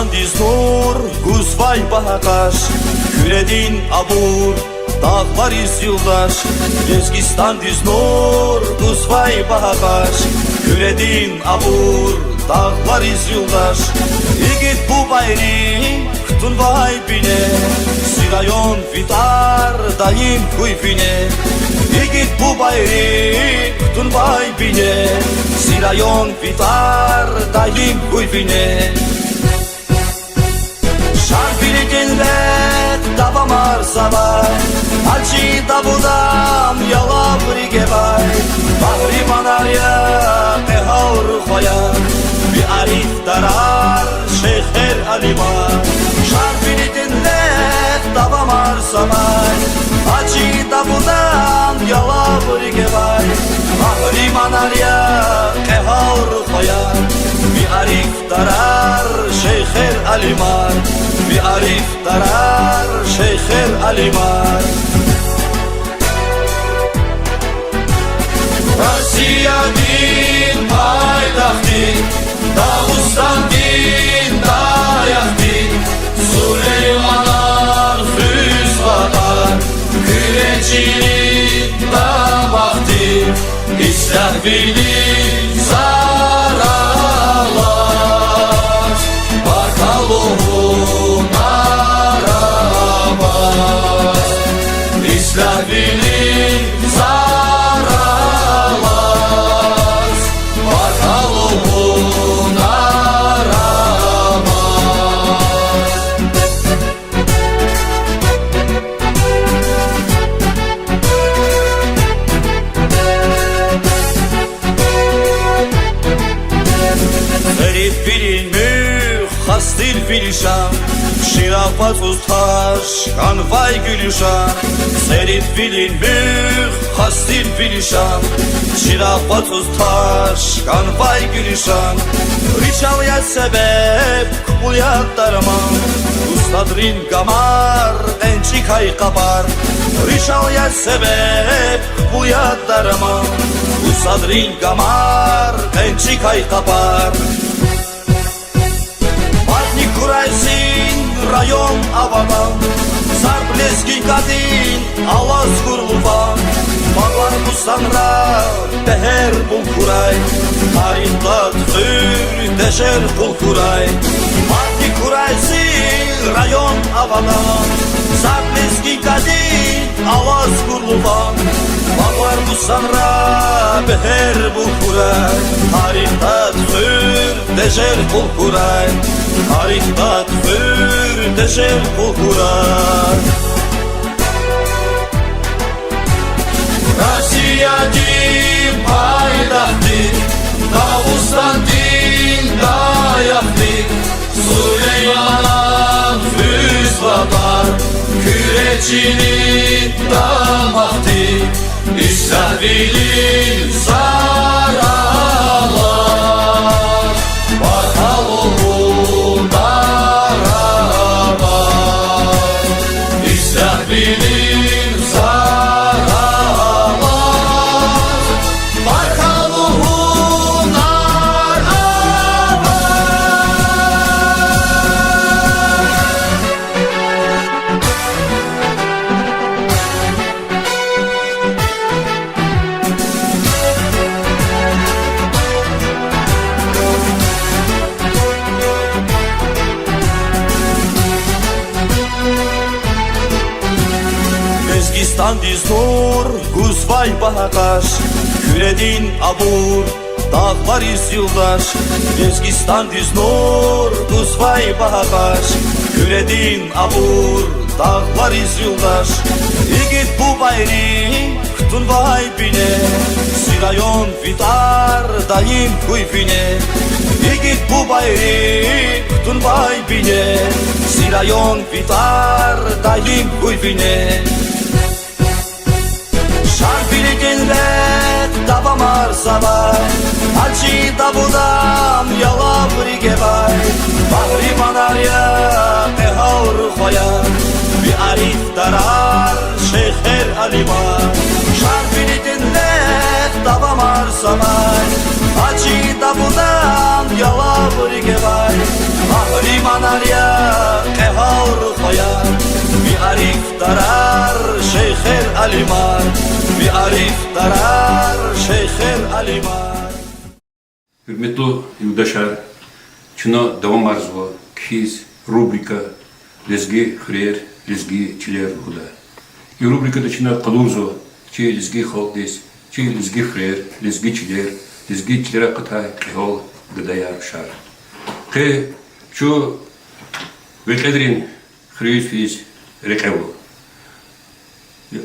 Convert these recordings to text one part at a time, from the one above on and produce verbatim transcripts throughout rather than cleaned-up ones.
Лезгистандиз нур гузвай багьа къаш, Куьредин абур, дагълариз юлдаш. Лезгистандиз нур гузвай багьа къаш, Куьредин абур, дагълариз юлдаш. Игит бубайри кутунвай бине, зи район ви тӀвар даим хьуй вине. Игит бубайри кутунвай бине, зи район ви тӀвар даим хьуй вине. Шарвилидин рехъ давамарзавай, Гьажи Давудан ялаври гевай, къагьриманар я, къе гьал рухваяр, ви арифдарар, шейхер, алимар. Шарвилидин рехъ давамарзавай, Гьажи Давудан ялаври гевай, къагьриманар я, къе гьал рухваяр, ви арифдарар, шейхер, алимар, ви арифдарар, шейхер, алимар. Россиядин пайдахъди, Дагъустандин даякъди, Сулейманар хуьз ватар, Куьре чилин дамахди, ислягьвили саралаз, баркалла лугьун араваз, ислягьвили саралаз, баркалла лугьун араваз. Гъерибвилин муьгъ хас тир ви лишан, чирагъ вацӀуз таш хьанвай гуьлуьшан. Гъерибвилин муьгъ хас тир ви лишан, чирагъ вацӀуз таш хьанвай гуьлуьшан. Ричал я себеб, кпӀул я дарман, устадрин гамар, кьенчӀикай къапар. Ричал я себеб, кпӀул я дарман, устадрин гамар, кьенчӀикай къапар. Мадни хьурай зи район авадан, зарб лезги кӀадин алаз гурлуван, багъвар-бустанра бегьербул хьурай, тарих тӀвар хуьр, дежер къул хьурай. Мадни хьурай зи район авадан, зарб лезги кӀадин алаз гурлуван, багъвар-бустанра бегьербул хьурай, тарих тӀвар хуьр, дежер къул хьурай, тарих тӀвар хуьр, дежер къул хьурай. Россиядин пайдахъди, Дагъустандин даякъди, Сулейманар хуьз ватар, Куьре чилин дамахди, ислягьвили саралаз, баркалла лугьун араваз, ислягьвили саралаз, баркалла лугьун араваз. Лезгистандиз нур гузвай багьа къаш, Куьредин абур, дагълариз юлдаш. Лезгистандиз нур гузвай багьа къаш, Куьредин абур, дагълариз юлдаш. Игит бубайри кутунвай бине, зи район ви тӀвар даим хьуй вине. Игит бубайри кутунвай бине, зи район ви тӀвар даим хьуй вине. Шарвилидин рехъ давамарзавай, Гьажи Давудан ялаври гевай, къагьриманар я, къе гьал рухваяр, ви арифдарар, шейхер, алимар. Шарвилидин рехъ давамарзавай, Гьажи Давудан ялаври гевай, къагьриманар Анар я кьегьал рухваяр, ви арифдарар, шейхер, алимар, ви арифдарар, шейхер, алимар. Гьуьрметлу юлдашар, чна давамарзава кхьиз рубрика Лезги хуьрер, лезги чилер лугьудай. И рубрикада чна къалурзава чи лезги халкьдиз, чи лезги хуьрер, лезги чилер, лезги чилерай акъатай кьегьал гадаяр, рушар. Къе чун Векьедрин хуьруьз физ рекье ава.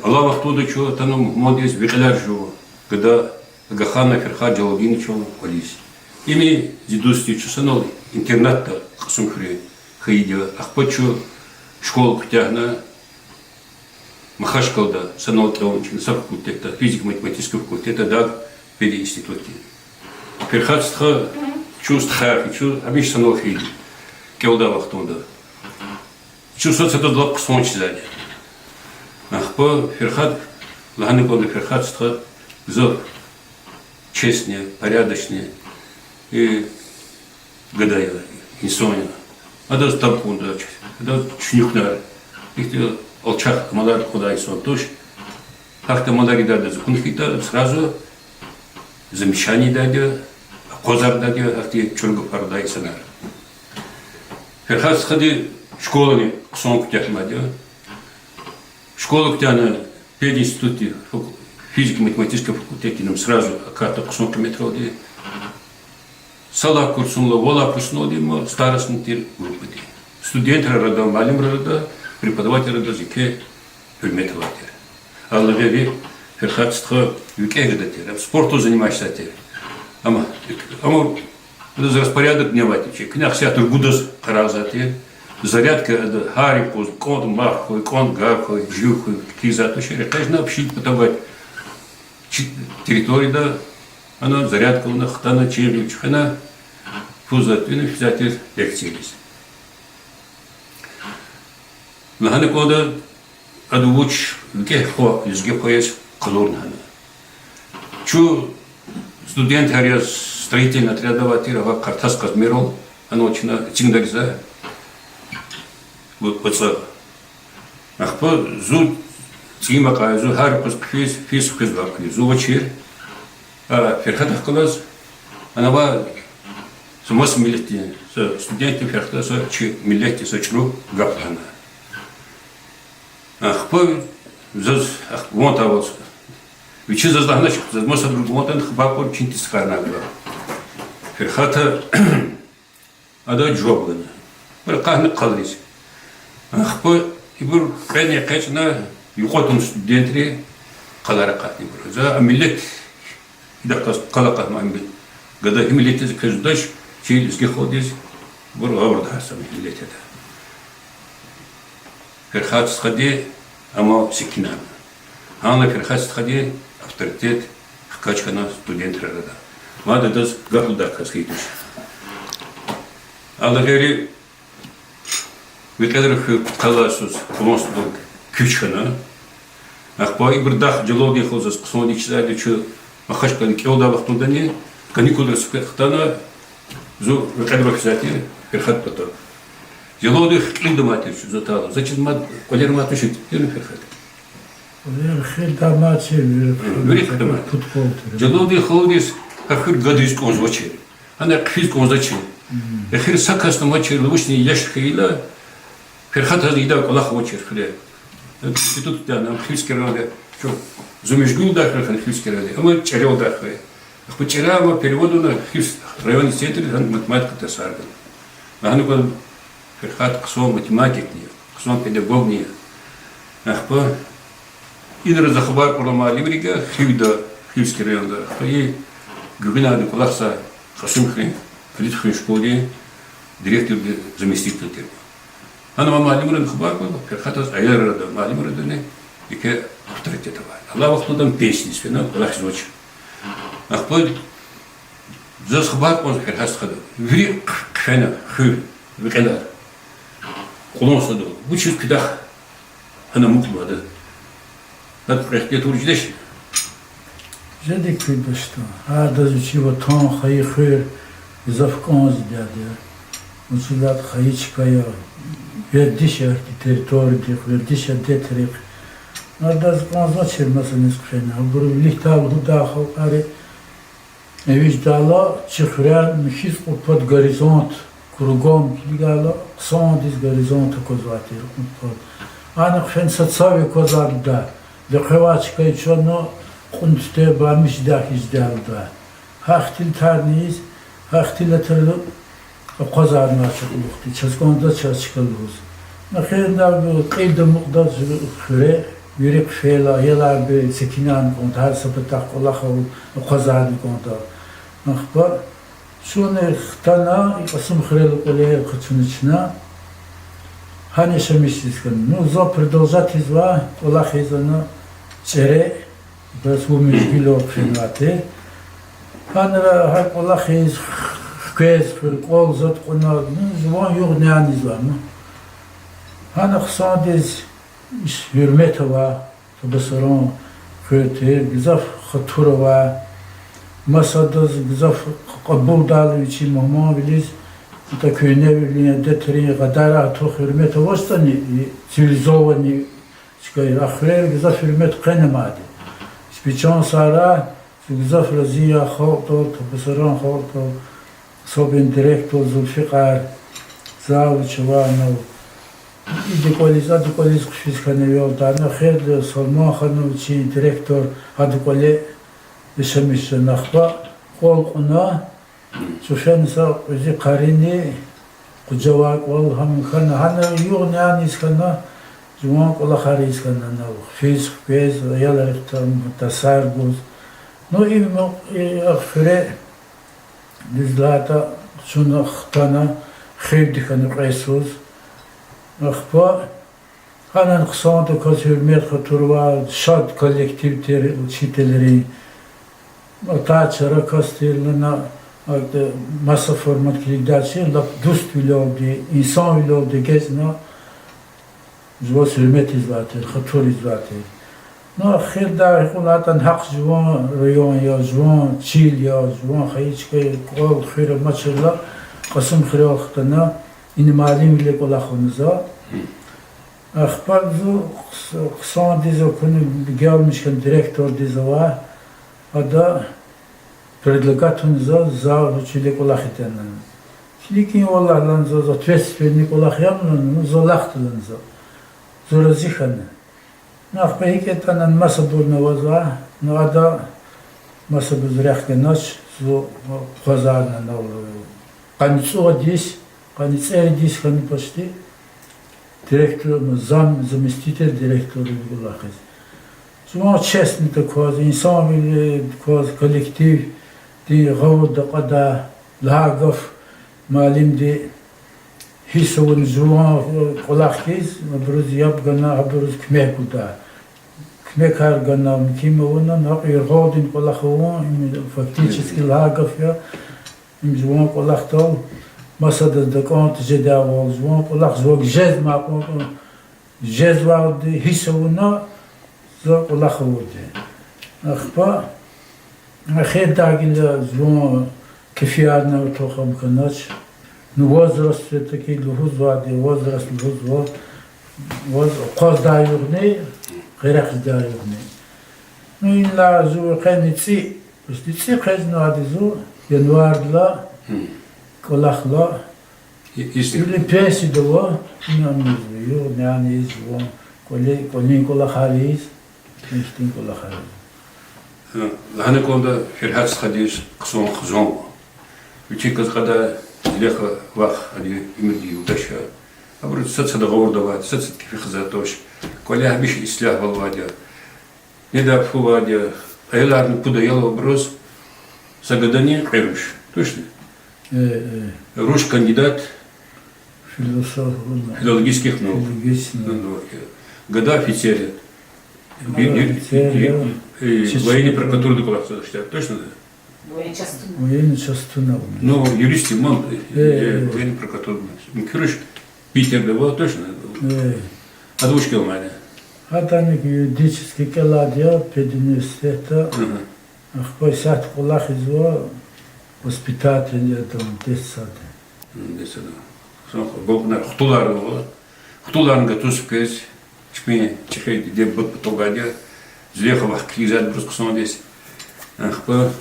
Алай вахтунда чун атана мугьмандиз Векьедар жува, гада Агаханна Фирхат Жалалдиновичан кӀвализ. Им зи дуст я, чун санал интернатда Кьасумхуьре хьайиди я, ахпа чун школа куьтягьна, Махачкъалада санал кӀелна чна са факультетда, физико-математический факультетда, даг пединститутда. Фирхат стха чун стхаяр хьи, чун гьамиша санал хьайиди кӀелдай вахтунда. Чун сад-садаз лап хъсан чизвайди. Ахпа Фирхат, лагьана кӀанда, Фирхат стха гзаф честный, порядочный, э, гада я, инсан я. Адаз таб кӀандач, адаз чуьнуьхнар, ихьтин алчах амалар кӀандай инсан туш. Гьахьтин амалар ийидайди зун хьайитӀа, сразу замечание ийидайди я, акъвазардай я гьахьтин чӀуру гафар лугьудай инсанар. Фирхат стхади школани хъсан куьтягьнавайди я. Школа куьтягьна пединститутди, фак-, физико-математический факультетдин, ам сразу акатда хъсан къиметралди. Са лагьай курсунилай вад лагьай курсуналди ма старостный тир группадин. Студентри арада, муаллимри арада, преподавателри арада еке гьуьрмет авай тир. Гьадалай гъейри, Фирхат стха викӀегь гада тир, ам спортдал заниматься ийизвай тир. Амма, амма адаз распорядок дня авай тир, чи куьне ахсятда ругудаз къарагъзавай тир. Зарядка ада гьар юкъуз кӀант мах хьуй, кӀант гар хьуй, жув хьуй, кхьизвай тушир, экъечӀна общежитиедин патав авай чи территорияда, ана зарядка авуна хтана, чин гъил чуьхвена, фузвай тир, физвай тир лекцияриз. Лагьана кӀанда, ада вуч викӀегь хва, лезги хва яз къалурна гьана. Чун студентар яз строительный отрядда авай тир, ава Къартас Къазмирал, ана чна эцигна риза, вацӀа. Ахпа зун цӀийи макьай, зун гьар юкъуз хъфиз, физ хуьзвай куьн, зун авачир. А Фирхатахъ галаз, ана ава са маса миллетдин са студентди Фирхатаз са чи миллетдин са чӀуру гаф лагьана. Ахпа заз ахпа ван таваз. Вичи заз лагьанач, заз масадбуруз ван тан, хабар кьур, чин тестикарнавайди я. Фирхата ада жаваб гана. Абур акъатна къалариз. Ахпа ибур кьведни экъечӀна, юкьва тун студентри къалар акъатна ибур. За а миллет идахъ галаз къал акъатна, гада гьи миллетдиз квез жедач, чи лезги халкьдиз, ибур гъавурда гьар са миллет ятӀа. Фирхат стхади амал секинарна. Гьанлай Фирхат стхади авторитет хкаж хьана студентри арада. Мад адаз гаф лугьудай кас хьайи туш. Гьадалай гъейри, Векьедар хуьр пудкъанлай йисуз Кьулан Садра куьч хьана. Ахпа ибурун дах Жалалдин халу заз хъсандиз чизвайди, чун Махачкъалада кӀелдай вахтундани, каникулра сифте хтана, зун Векьедар физвай тир Фирхатдин патав. Жалалдин кьилди амай тир чун, зун атайла. Заз чиз мад кӀвалера амай тушир, тирни Фирхат? Вири хтамай тир, вири хтамай. Жалалдин халудиз а хуьр гада ийиз кӀанзавачир. Гьана хъфиз кӀанзавачир. Эхир са касни амачир, лугьуз яш хьайила, Фирхатаз ийидай кӀвалах авачир хуьре. Институтда, ам Хивский районда, чун, зун Межгуьлдай хуьре хьана, Хивский районда, ам ЧӀерелдай хуьре. Ахпа ЧӀерел ам перевод авуна, Хивский районный центрда гьана математика тарсар гана. Лагьана кӀанда, Фирхат хъсан математикни я, хъсан педагогни я. Ахпа инра за хабар кьур муаллимрига Хивда, Хивский районда. Ахпа и гуьгъуьнайдин кӀвалахзавай Кьасумхуьруьн, Кьилитхуьруьн школдин директордин заместитель тир. Гьана ам муаллимрин хабар кьуна, Фирхатаз аялрин арада, муаллимрин арадани еке авторитет авай. Алай вахтунда ам пенсиядиз фена, кӀвалахизвач. Ахпа заз хабар кьазва Фирхат стхади: вири хъ-, хъфена хуьр, Векьедар, Кьулан Садра. Вучиз куьдахъ гьана амукьнавайди? Гьада кьве ихтилат авур жедач. Жеди куьдачтӀа. Гьардаз вичин ватан, хайи хуьр гзаф кӀанзавайди я. Вучиз лагьайтӀа хайи чка я, вердиш я ихьтин территориядихъ, вердиш я адетрихъ. Адаз кӀанзавачир, масала, низ хъфена. Абуру виликдай лугьудай халкьари, виждайла чи хуьряй михьиз кьуд пад горизонт, кругом килигайла, хъсандиз горизонт аквазвай тир кьуд пад. Ана хъфена са цав аквазвайди лугьудай, лекьвай чка ичӀана, кьун тутебамиш жедай хьиз жедай лугьудай. Гьахьтин тарни ийиз, гьахьтин латара акъвазарнавай чи кьулухъди, чаз кӀанзавач чаз чка лугьуз. Эхирда кьилди амукьда хуьре, вири хъфейла, аялар бес секинарни кӀанда, гьар са патахъ кӀвалах ава, акъвазарни кӀанда. Ахпа чун хтана, и Кьасумхуьрел кӀвале къачуна чна, гьана яшамиш жез хьана. Ну, зун продолжать ийизва, кӀвалах ийиз ана ЧӀере, бес вун муьжгуьлал хъфенвай тир. Гьанра гьа кӀвалах ийиз, хквез хуьр, кӀвал зад кьуна, ну, жуван югъ-няни ийизвай ман. Гьана хъсандиз гьуьрмет авай, Табасаран хуьр тир, гзаф хатур авай, масадаз гзаф кьабулдайла вичин мугьманвилиз, атӀа куьгьневилин адетрин кьадар, артух гьуьрмет авачтӀани, цивилизованный чка я, а хуьрер гзаф гьуьрмет хъвена мад. Чпи чан сагърай, зун гзаф рази я халкьдал, Табасаран халкьдал, особенно директор Зулфикьар, завуч авай ана, ида кӀвализ, ада кӀвализ хъфиз хьана вялда, ана херда Салман хана вичин директор, ада кӀвале яшамиш жен. Ахпа кӀвал кьуна, цуфена са кьуьзуь къарини, къужавай кӀвал гьам хьана, гьана югъ-няни ийиз хьана, жуван кӀвалахар ийиз хьана, ана хъфиз, хквез, аялрихъ тарсар гуз. Ну, им, и, а хуьре, дуьз лагьайтӀа, чун хтана, хуьрди хьана кьве йисуз. Ахпа гьанани хъсандаказ гьуьрмет-хатур авай, шад коллектив тир учительрин. Атай чара кас тир лагьана, акӀ маса формат килигдачир, лап дуствилелди, инсанвилелди эгечӀна, жуваз гьуьрмет ийизвай тир, хатур ийизвай тир. Ну, эхирдай гьикьван лагьайтӀани гьахъ жуван район я, жуван чил я, жуван хайи чка я, кӀвал, хуьр амачирла, Кьасумхуьрел хтана, ина муаллимвиле кӀвалах авуна за. Ахпа зун хъс-, хъсандиз акуна, гелмиш хьана директордиз авай, ада предлагать авуна за, завучвиле кӀвалах ийида лагьана. Килигин валлагь лагьана за, за ответственный кӀвалах я лагьана, ну, за алахъда лагьана за. Зун рази хьана. Ну, ахпа гьикӀ ятӀани масабурни авазва, ну, ада масабуруз рехъ ганач, зун акъвазарна ана, къанни цӀувад йис, къанни цӀерид йис хьана почти директор, зам, заместитель директора кӀвалахиз. Жуван честный такваз, инсанвиле кваз, коллективдин гъавурда акьадай, лагьай гаф муаллимди гьисс авуна жуван кӀвалах хьиз, абуруз яб гана, абуруз куьмек гуда. Куьмекар гана, муькуьм авуна, накь яргъалдин кӀвалах авун, им фактически лагьай гаф я, им жуван кӀвалахдал масадаз дакӀан тежедайвал, жуван кӀвалах жуваз жезмай кьван жезвалди гьисс авуна, за кӀвалах авурди. Ахпа эхирдай гила жуван кефиярни артух ам хьанач. Ну, возраст все-таки лугьузвайди, возраст лугьузва, ваз акъваздай югъни, къерехдай югъни. Ну, инлай зун къенин цӀи, почти цӀи къвезнавайди зун, январдилай кӀвалахда. Или пенсияда ава, ина амизва, югъ-няни ийиз, ван, кӀвали-, кӀвалин кӀвалахар ийиз, ихьтин кӀвалахар. Лагьана кӀанда Фиргьят стхадиз хъсан хизан ава. Вичин кӀвалахдикай Зелеха вах, адан уьмуьрдин юлдаш я. Абуру сад-сад гъавурда авайди, сад-сад кефи хзайди туш. КӀвале гьамиша ислягьвал авайди я. Недай фу авайди я, аяларни пуд аял ава абуруз, са гадани кьве руш. Тушни? Руш кандидат филологических наук. Гада офицер я. Военный прокуратурада кӀвалахзавай. Тушни? Военный частуна. Ну, юрист я ман, военный прокуратурада. Куьруьш Питерда ава, тушни? Ада вуч кӀелнай? Адани юридический кӀелайди я педуниверситетда. Ахпа исятда кӀвалахзава воспитатель я, детсад. Детсад. Хъсан гвалкӀунар хтулар ава. Хтуларни гатуз квез, чпин чӀехи диде бут патал гайиди я. Зулейха вахъ килигзавайди абуруз хъсандиз. Ахпа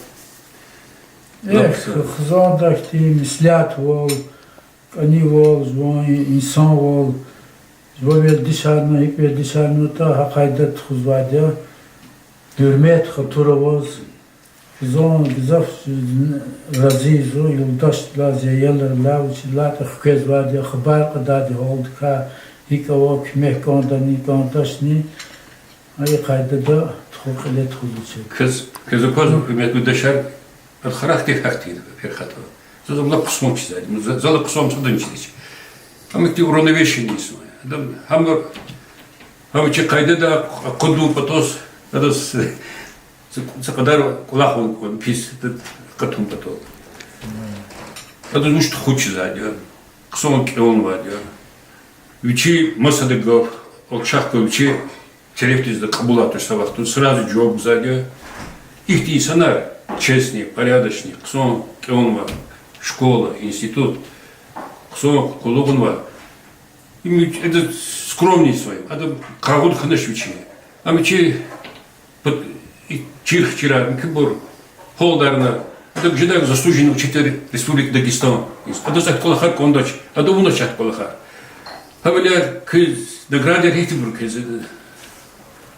Эхь, хизанда ихьтин меслятвал, кӀанивал, жуван инсанвал, жува вердишарна, гьикӀ вердишарнаватӀа, гьа къайдада тухузвайди я. Гьуьрмет, хатур аваз. Хизан гзаф рази я зун, юлдашдилай, зи аялрилай, вучиз лагьайтӀа хквезвайди я, хабар кьадайди я гьалдикай, гьикӀ ава, куьмек кӀандани, кӀандачни. Гьа и къайдада тухун кьиле тухуз вичи. Квез, квез аквазва, гьуьрметлу юлдашар, ад характер гьахьтинди я Ферхатан. Заз ам лап хъсан чизвайди я, за-, зал хъсан садан чизвач. Ам ихьтин уравновешенный инсан я. Адам гьам, гьам чи къайдада акъудун патал, адаз са, са кьадар кӀвалах авун кӀанда пис, акъатун патал. Адаз вуч тухуз чизвайди я, хъсан кӀелнавайди я. Вичи масада гаф, алчах гаф вичи терефдиз кьабулай туш, са вахтунда сразу жаваб гузвайди я. Ихьтин инсанар честный, порядочный, хъсан кӀелнавай, школа, институт, хъсан къуллугънавай. Им вич-, это скромный инсан я, адам къагъуда хьанач вичи. Ам вичи пат-, и чирх чира, муькуьбур гьалдарна, адам жедай заслуженный учитель Республики Дагестан. Адаз ахьтин кӀвалахар кӀандач, ада авунач ахьтин кӀвалахар. Гьавиляй квез наградаяр гьихьтинбур квез?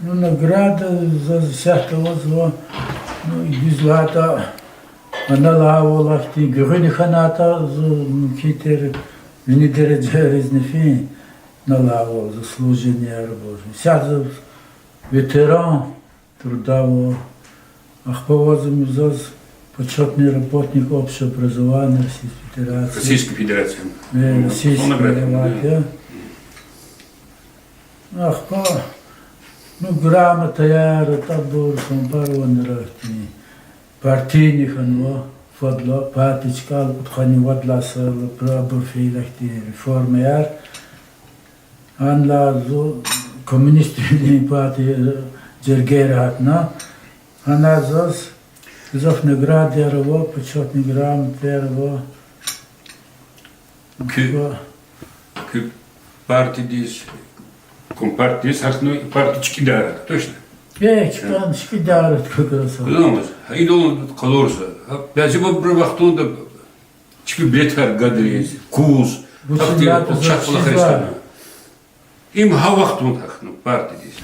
Ну, награда заз исятда авазва, ну, дуьз лагьайтӀа, аналайвал ахьтин гуьгъуьни хьанайтӀа, зун муькуь тир вини дережайризни фин, аналайвал, заслуженный я, бу. Исятда заз ветеран труда ава, ахпа авазва заз почётный работник общего образования Российской Федерации. Российской Федерации. Э, Российской Федерации. Ахпа, ну, грамотаяр, тӀабур, хабар ванра ихьтин. Партийный хьанва, фадлай, партия чкӀал кьудкъанни вад лагьай йисалай абур фейила ихьтин реформаяр. Гьанлай зун коммунистдин партиядин жергейра гьатна. Гьана заз гзаф наградаяр ава, почётный грамотаяр ава. Куь, куь партиядиз, компартиядиз гьахьна, и партия чкӀидай арада, точно? Э, чкӀан, чкӀидай арада как раз. Куламаз, гьа идалай къалурзава. Гьа бязибуру вахтунда чпи билетар гадариз, куз, гьахьтин алчах кӀвалахар ийиз хьана. Им гьа вахтунда гьахьна партиядиз.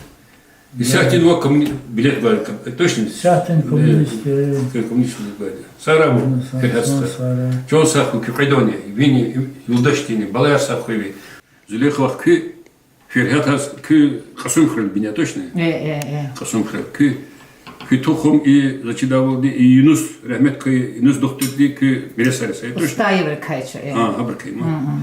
Исятдинвай коммуни-, билет гвай, точно? Исятдин коммунист, э, коммунист билет гвайди. Сагърай вун, Ферхат стха. Чан сагъ хьуй, куь кьведани, вини, юлдашдини, балаяр сагъ хьуй ви. Зулейха вах куь, Ферхатаз куь Кьасумхуьрел бина, точно? Э, э, э. Кьасумхуьрел куь, куь тухум и, заз чидайвалди, и Юнус, рагьмет хьуй, Юнус духтурди куь миресар я, точно? Устаеврикай чун, э. А, гьабурукай, ма.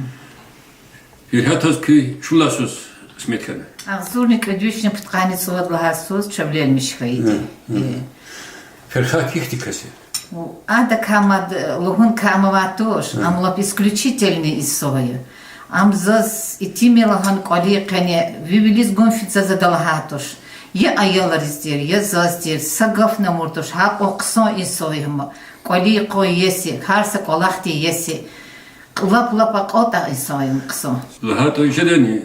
Ферхатаз куь чун лагьай йисуз кьисмет хьана? Агъзурни кӀуьд вишни пудкъанни цӀувад лагьай йисуз Чавлелмиш хьайиди. Ферхат гьихьтин кас я? Адакай мад лугьун кам авай туш, ам лап исключительный инсан я. Ам заз итимир лагьана кӀвалин къене ви вилиз гун фида заз ада лагьай туш. Я аялриз тир, я заз тир, са гафни амур туш, гьакьван хъсан инсан я ам. КӀвалин къван иеси, гьар са кӀвалахдин иеси. Лап-лап акьалтӀай инсан я ам, хъсан. ЛагьайтӀа жедани,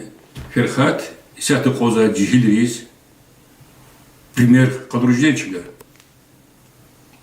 Ферхат исятда акъвазай жегьилриз пример къалурзавани чна?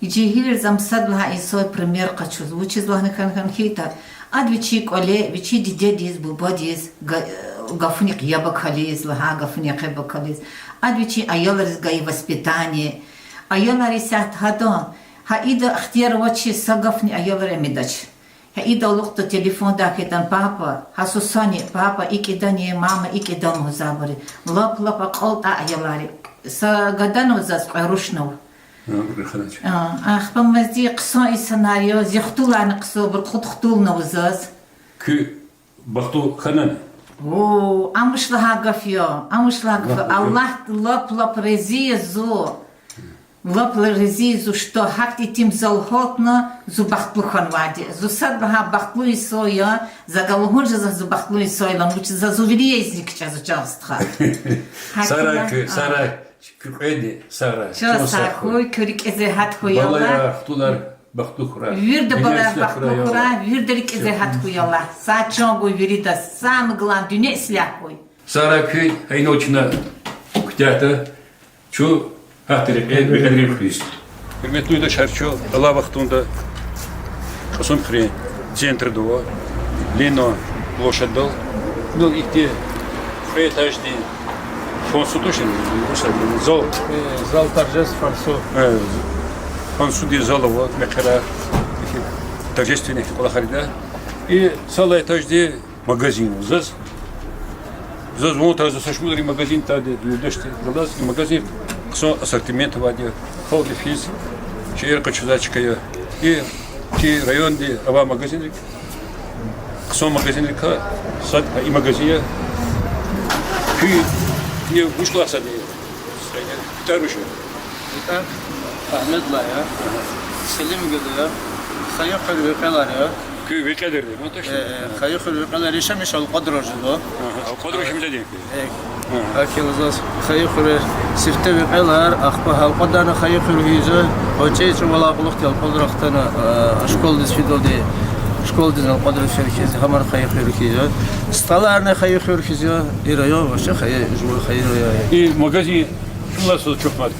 Жегьилриз ам сад лагьай инсан я пример къачуз. Вучиз лагьана хьана хьайитӀа, ада вичин кӀвале, вичин дидедиз, бубадиз га-, гафунихъ яб акализ, лагьай гафунихъ яб акализ. Ада вичин аялриз гайи воспитание. Аялар исятда гьадан, гьа ида ихтияр авачиз са гафни аялри амидач. Гьа ида алукьда телефондай хьайитӀани: папа, гьа сусани, папа икӀ ийидани, мама икӀ ийидани лугьузвайбур я. Лап-лап акьалтӀай аялар я. Са гадани ава заз, кьве рушни ава. Ахпа мад зи хъсан инсанар я, зи хтуларни хъсан, абур кьуд хтулни ава заз. Куь бахтлу хьанани? О, ам вуч лагьай гаф я, ам вуч лагьай гаф я. Аллагьди лап-лап рази я зун. Лап-лап рази я зун, что гьахьтин итимзал гьалтна, зун бахтлу хьанвайди я. Зун сад лагьай бахтлу инсан я, за галугьун жезва зун бахтлу инсан я лагьана, вучиз за зун вири яз кичӀезва, чан стха. Сагърай куь, сагърай, куь кьведни сагърай. Чан сагъ хьуй, куь рикӀиз регьят хьуй, Аллагь. Балаяр, хтулар. Бахтлу хьурай. Вирида балаяр бахтлу хьурай, вирида рикӀиз регьят хьуй Аллагь. Сагъ чан гуй виридаз, самое главное, дуьнья ислягь хьуй. Сагърай куьн, гьа инал чна куьтягьда чун гьахьтин рекье векьерин хуьруьз. Гьуьрметлу юлдашар, чун алай вахтунда Кьасумхуьруьн центрда ава, Ленин площадьдал. Ну, ихьтин кьве этаждин фойе тушни, зал. Э, зал торжеств, фойе. Э, фойедин зал ава, мехъерар, ихьтин торжественный кӀвалахар ийида. И са алай этажди магазин ава заз. Заз ван тагьза са шумудри магазин тада, юлдашди галаз, и магазин хъсан ассортимент авайди я, халкьди физ шейэр къачузвай чка я. И чи районди авай магазинрик, хъсан магазинрикай сад и магазин я. Куьн, куьне вуч кӀвалахзавайди я? ТӀвар вуч я? ТӀвар Агьмедуллагь я. Селимгила я. Хайи хуьр Векьелар я. Куьн Векьелар я, точно? Э, э, Хайи хуьр Векьелар, яшамиш Алкьвадрал жезва. Агьа, Алкьвадрал яшамиш жеди. Э, гьакӀ хьайила заз Хайи хуьр, сифте Векьелар, ахпа Алкьвадарни Хайи хуьр хьиз я, гъвечӀи чӀавалай кьулухъди Алкьвадрал хтана, э, школадиз фидалди, школадиз Алкьвадрал фейи хьиз, гьамни Хайи хуьр хьиз я. СтӀаларни Хайи хуьр хьиз я, и район вообще хайи, жува хайи район я. И магазин чун ласаз чухматӀа?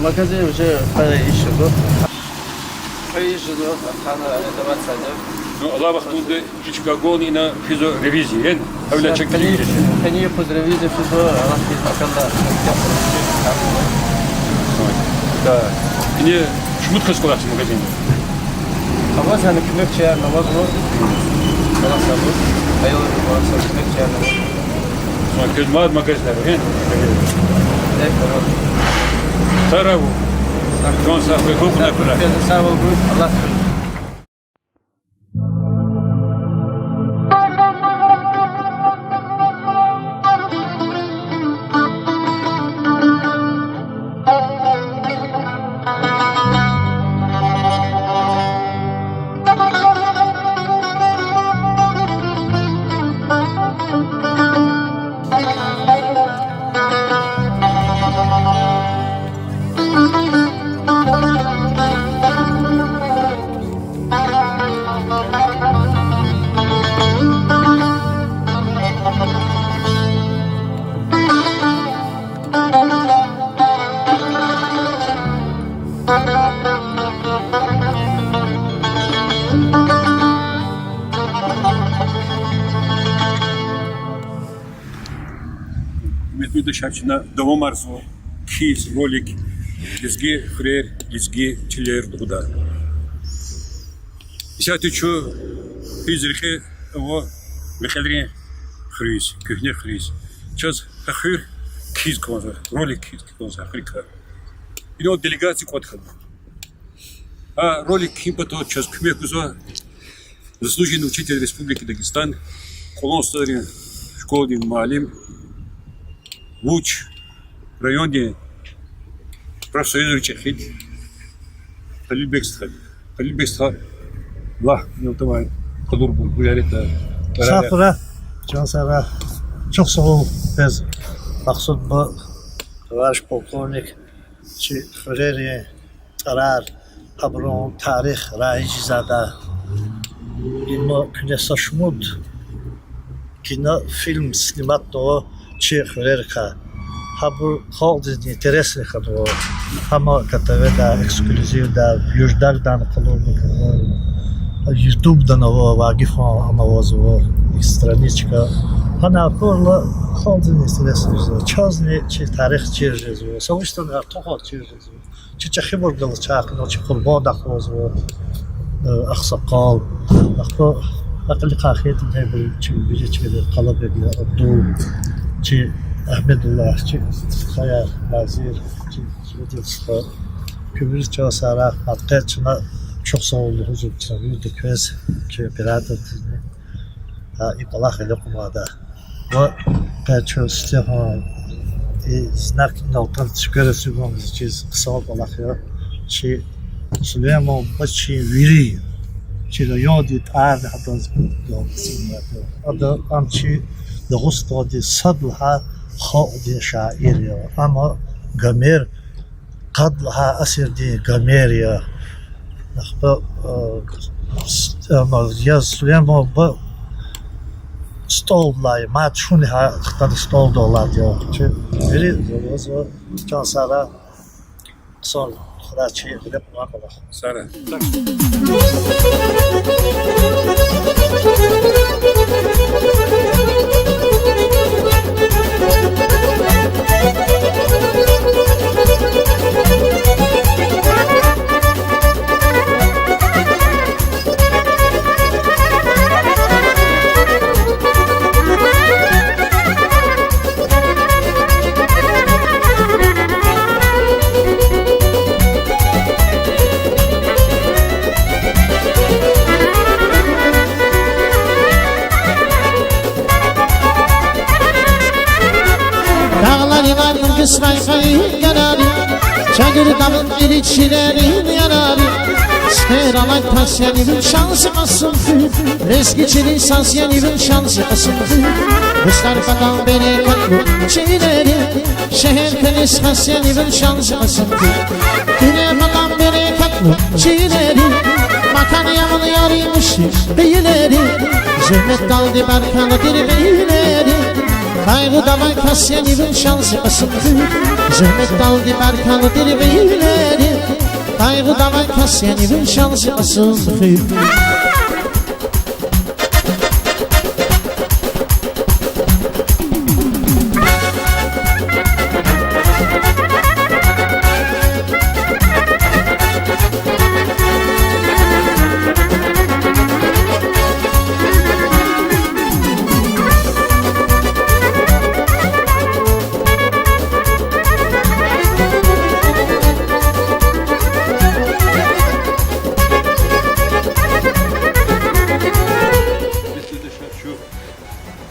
Магазин уже хъвайи йис жезва. Хъвайи йис жезва, хана арендовать ийида. Ну, алай вахтунда и чка гвайни ина физва ревизия, яни? Гьавиляй чка къени, къени юкъуз ревизия физва, алахъ физ меканда. Да. Ина шумуд кас кӀвалахзава магазинда? Аваз гьана куьмекчиярни авазва. КӀвалахзава. Аялрини кӀвалахзава, куьмекчиярни авазва. Ма квез мад магазинар, э? Сагърай вун. Кван сагъ хьуй, гьукьна хьурай. Сагъ хьуй, Аллагь. Гьуьрметлу юлдашар, чна давамарзава кхьиз ролик лезги хуьрер, лезги чилер лугьуда. Исятда чун физ рекье ава Векьелрин хуьруьз, куьгьне хуьруьз. Чаз гьа хуьр кхьиз кӀанзава, ролик кхьиз кӀанзава гьа хуьруькай. Инал делегация кӀватӀ хьана. Гьа ролик кхьин патал чаз куьмек гузва заслуженный учитель Республики Дагестан, Кьулан СтӀалрин школадин муаллим, вуч райондин профсоюзрин чӀехиди Халилбек стха. Халилбек стха, лагь, инал тамай къалурбур, гуьлеритӀа, тӀварар. Сагърай, чан сагърай. Чухсагъул квез, Максуд буба, товарищ полковник, чи хуьрерин тӀварар, гьабурун тарих раижзавайда. Има куьне са шумуд кино, фильм сниматьнава чи хуьрерикай. Гьабур халкьдизни интересный хьанва. Гьам КТВ-да, эксклюзивда, Юждагдан къалурна кӀанзава. Ютубдани ава, Вагифан ана авазва, их страничка. Гьана акурла халкьдизни интересный жезва. Чазни чи тарих чир жезва. Са вуч ятӀани артухар чир жезва. Чи чӀехибур галаз чахъ, чи Къурбандахъ авазва, э, агъсакъал. Ахпа гьакъикъатда хьайитӀа, мебел чи вири чи Къалабег я, Абдул, чи Агьмедуллагь, чи стхаяр, Назир, чи Зубедин стха. Куьмир чан сагърай, гьа къе чна чухсагъул лугьузва чна вирида квез, чи оператор тизни. Гьа и кӀвалах гъиле кьунвайда. Ва къе чун Стефан и знак инал атана чуквераз чӀугуна заз чиз хъсан кӀвалах я. Чи Сулейман буба чи вири, чи райондин тӀварни гьадаз галкӀиз. Ада, ам чи Дагъустандин сад лагьай халкьдин шаир я. Ам Гомер, къад лагьай асирдин Гомер я. Ахпа, э, с-, э, ма, я Сулейман буба столдилай, мад шуни гьа хтана столдал алад я. Чи вири зурза чан сара, хъсан хурай чи гъиле кьунвай кӀвалах. Сара. Дагъларилай нугусрай къайи янари, Чагъар дагъдин ирид чилерин янари, сифте алай тас яни вун шанси Кьасумхуьр, лезги чилин саз яни вун шанси Кьасумхуьр. Дустар патал берекатлу чилери, шегьер кьилиз хас яни вун шанси Кьасумхуьр. Дуьнья патал берекатлу чилери, макан я вун яри муьшкуьр гъилери, зегьметдалди баркалла тир гъилери. Къайгъуда авай кас яни вун шанси Кьасумхуьр, зегьметдалди баркалла тир гъилери. Къайгъуда авай кас яни вун шанси Кьасумхуьр.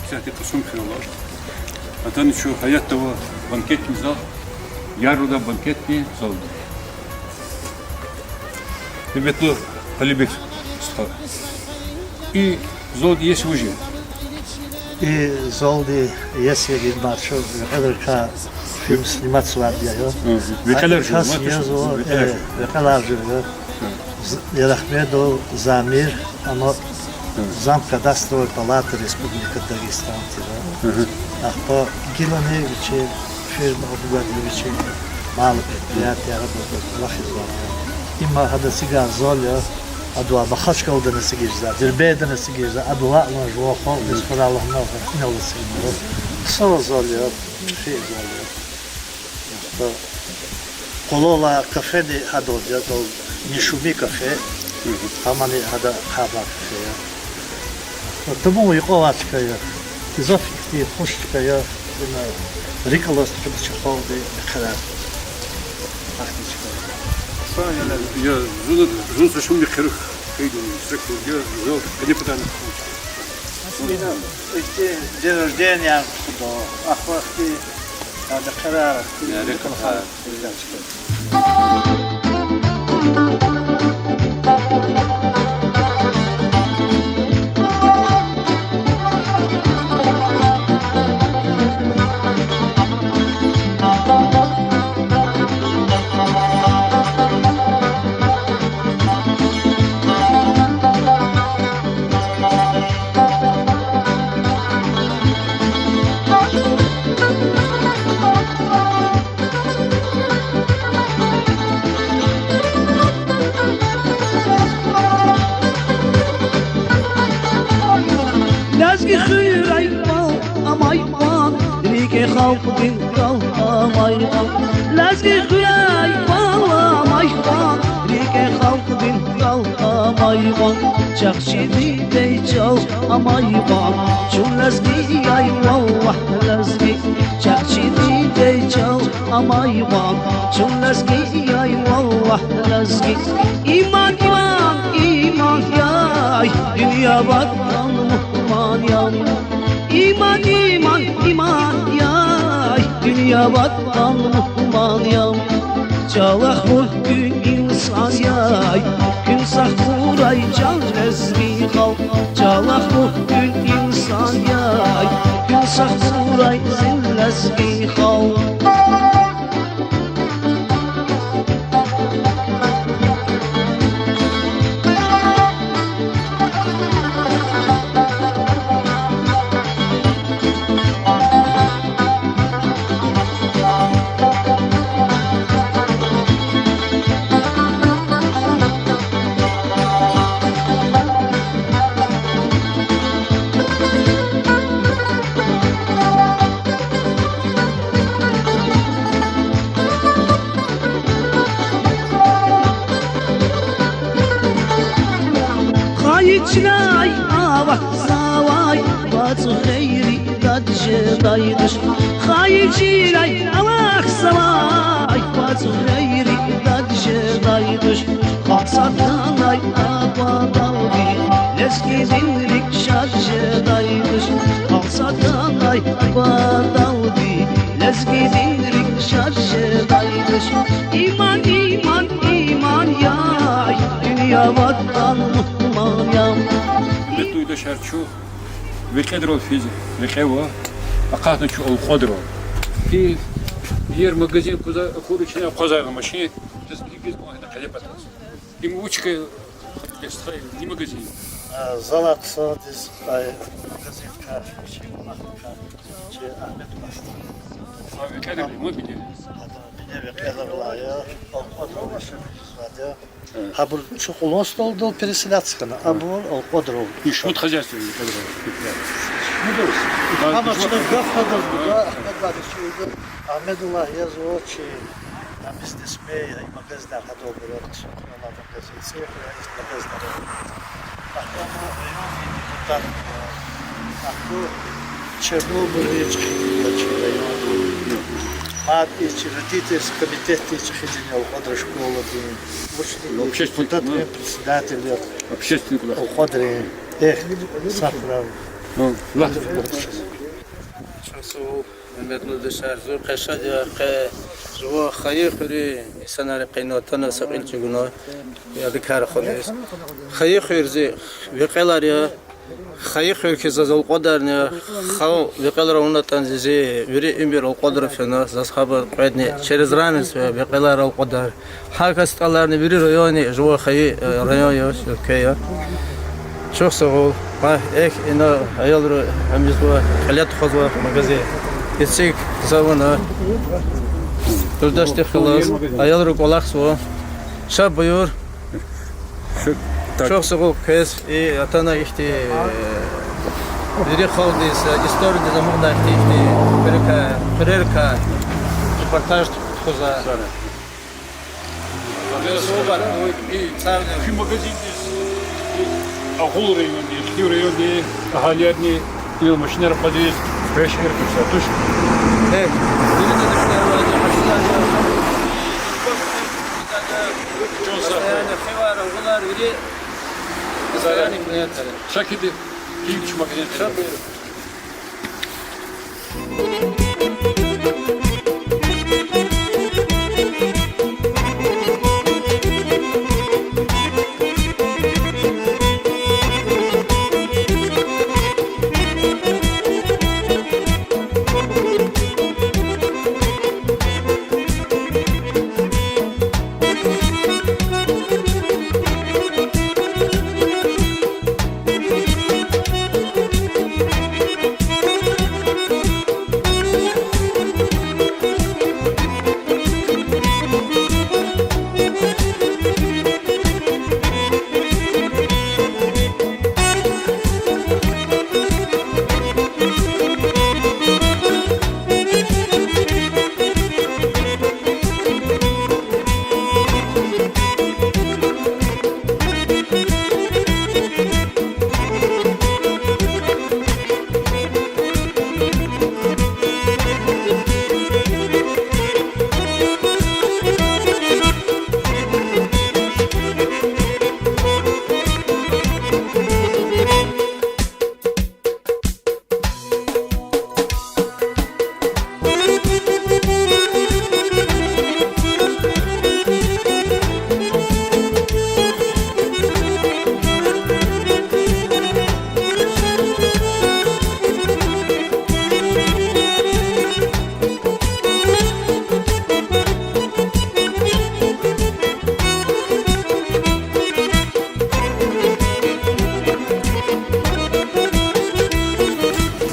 Исятда чун Кьасумхуьр ава. Атана чун гьаятда ава банкетный зал, Яруда банкетный залда. Гьуьрметлу Алибек стха, и залдин иеси вуж я? И залдин иеси я, ма чун векьерикай фильм сниматьзавайди я. Векьер жезва, векьер жезва. З-, Ярагьмедов Замир, ама замкадастровой палаты Республики Дагестан тир. Ахпа гилани вичин фирма абугадни вичин мал-предприятияр абур кӀвалахзавайди я. Има гьадан эцигай зал я, адавай Махачкъаладани эцигиз жезвай, Дербентдани эцигиз жезвай, адавай ван жуван халкьдиз хьурай лагьана, инал эцигнава. Хъсан зал я, хъфин зал я. Къулай кафени гьадал я, Не шуми кафе, гьамани гьада хъайибур кафе я. Тамун юкьвал чка я, гзаф ихьтин хуш чка я, ина рикӀ алаз тухуда чи халкьди мехъерар. Ахьтин чка я. Са я, я, зун, зун са шумни хъирих хъийида, са кур я, зун къени патани. Ихьтин день рождения тухуда, ахвахти, ада къарар, я, рикӀ алаз. Лезги хуьряй вал амай ван, рикӀе халкьдин кал амай ван. Лезги хуьряй вал амай ван, рикӀе халкьдин кал амай ван. Чахъ чидидей чӀал амай ван, чун лезгияй, валлагь, лезги. Чахъ чидидей чӀал амай ван, чун лезгияй, валлагь, лезги. Иман, иман, иман яй, дуьнья ватан мугьман яй. Иман, иман, иман яй, дуьнья ватан мугьман яй. ЧӀалахъ хьухь, куьн инсан яй, куьн сагъ хьурай, чан лезги халкь. ЧӀалахъ хьухь, куьн инсан яй, куьн сагъ хьурай, зи лезги халкь. Чилай авахьзавай вацӀ гъейри дад жедай туш. Хайи чилай авахьзавай вацӀ гъейри дад жедай туш. Халкь сад хьанай аквадалди лезгидин рикӀ шад жедай туш. Халкь сад хьанай аквадалди лезгидин рикӀ шад жедай туш. Иман, иман, иман я, дуьнья ватан мугьман я. Гьуьрметлу юлдашар, чун Векьедрал физ рекье ава, акъатна чун Алкьвадрал. И, ир магазин куза, акур ична акъвазай машин, жез гьикӀ гьикӀ кӀан гьана къелеп атаз. Им вуч хьи, стхаяр, и магазин? А, залай хъсандиз, ай, магазин кар, чи кӀвалахрикай, чи Агьмед Пашта. А, Векьедрал, ма бине. Ада бине Векьедрал я, Алкьвадрал машин физвайди я. Гьабур чун Кьулан СтӀалдал переселяться хьана, абур Алкьвадрал. И шумуд хозяйство я, Векьедрал? Гьама чна гаф гьадаз гуда, Агьмед Вагьидович, чи, а, бизнесмен я, и магазинар гьадалбур, Алкьвадрал магазин, цӀийи хуьре и магазинар. Ахпа ама райондин депутат я, ахпа Чернобылдин чӀехиди я чи райондин. Мад и чи родительский комитетдин чӀехидини я Алкьвадрал школадин. Вучни, ну, общественник, депутатдин, ну, председатель я. Общественник, да. Алкьвадрин. Эх, сагърай. Ну, ла. Чун су Мегьамед Нурдашар, зун къе шад я, къе жуван хайи хуьруьн инсанар къе ина атана са кьил чӀугуна, я дикар хьуниз. Хайи хуьр зи Векьелар я, хайи хуьр хьиз заз Алкьвадарни я, хал Векьелар авунатӀан зи вири уьмуьр Алкьвадрал фена, заз гьабур къведни через равенство я Векьелар, Алкьвадар. Гьа кас тӀаларни вири районни жуван хайи, э, район я, уьлкве я. Чухсагъул. Гьа, эхь, ина аялри гьамизва, кьиле тухузва магазин. Эцигзавуна. Юлдашдихъ галаз аялри кӀвалахзава. Ша буюр. Чухсагъул квез, и атана ихьтин, э, вири халкьдиз, э, историдиз амукьна ихьтин, ихьтин хуьрерикай, хуьрерикай репортаж тухузва. Куь магазиндиз Агъул райондин, Хив райондин агьалиярни ил машинар акъвазиз пешкеш гузвай туш. Чан сагъ хьуй. Шакиди, ким чу магазин?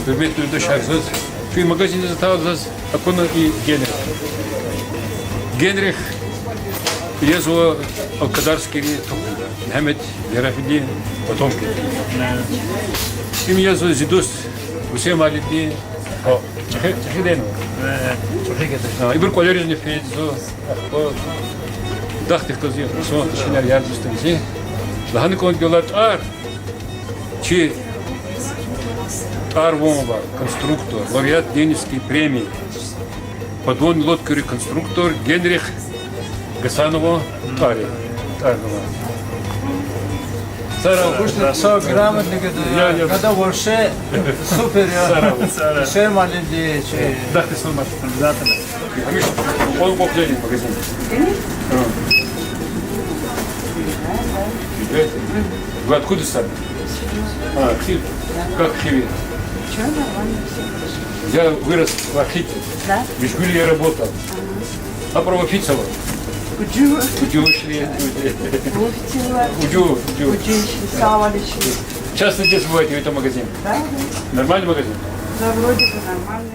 Гьуьрметлу юлдашар, заз куь магазиндиз атайла, заз акуна и Генрих. Генрих язва Алкадарскийрин тухумда, Мегьамед Ярагъидин потомкадин. Им язва зи дуст Гьуьсейнмалимдин чӀехи-, чӀехидин. Ибур кӀвалеризни физва, ахпа дахдихъ галаз хъсан шинар яр-дустар зи. Лагьана кӀанда, гелар тӀвар, Чи тӀвар-ван авай конструктор, лауреат Ленинской премии, подводной лодкайрин конструктор Генрих Гасанован тӀвар я. ТӀвар я. Сара. Грамотный гада, я, я. Гада вообще супер я. Сара. Сара. Шер малимди чи. Да, ты сама, обязательно. Гамиш, он кухне магазин. А. Вы откуда сами? А, Хив. Как в Хиве? Чё, нормально, всё хорошо. Я вырос в Ахите. Да? В Ижгуле я работал. Ага. А правофицева? Уджу. Уджу шли. Уфтила. Уджу, уджу. Уджу шли, савали шли. Часто здесь бываете, в этом магазине? Да, да. Нормальный магазин? Да, вроде бы нормальный.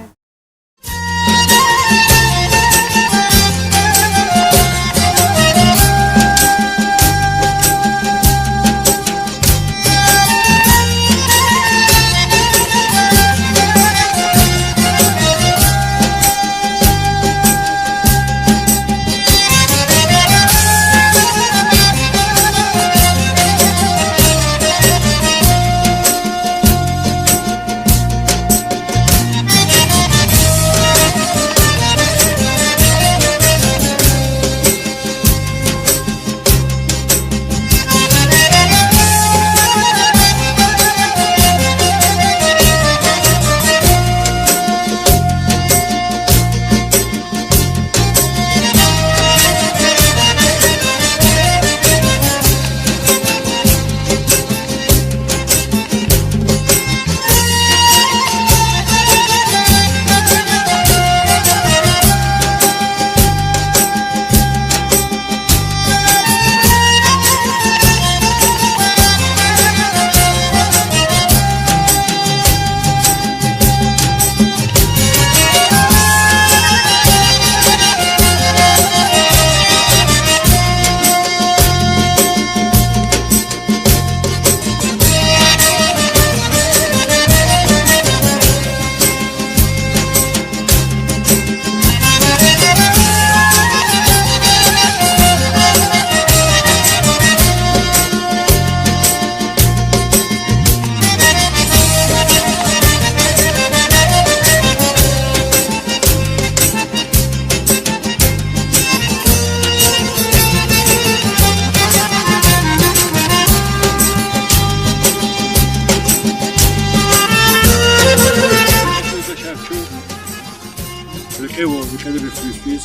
Рекье ва рекье вири физ.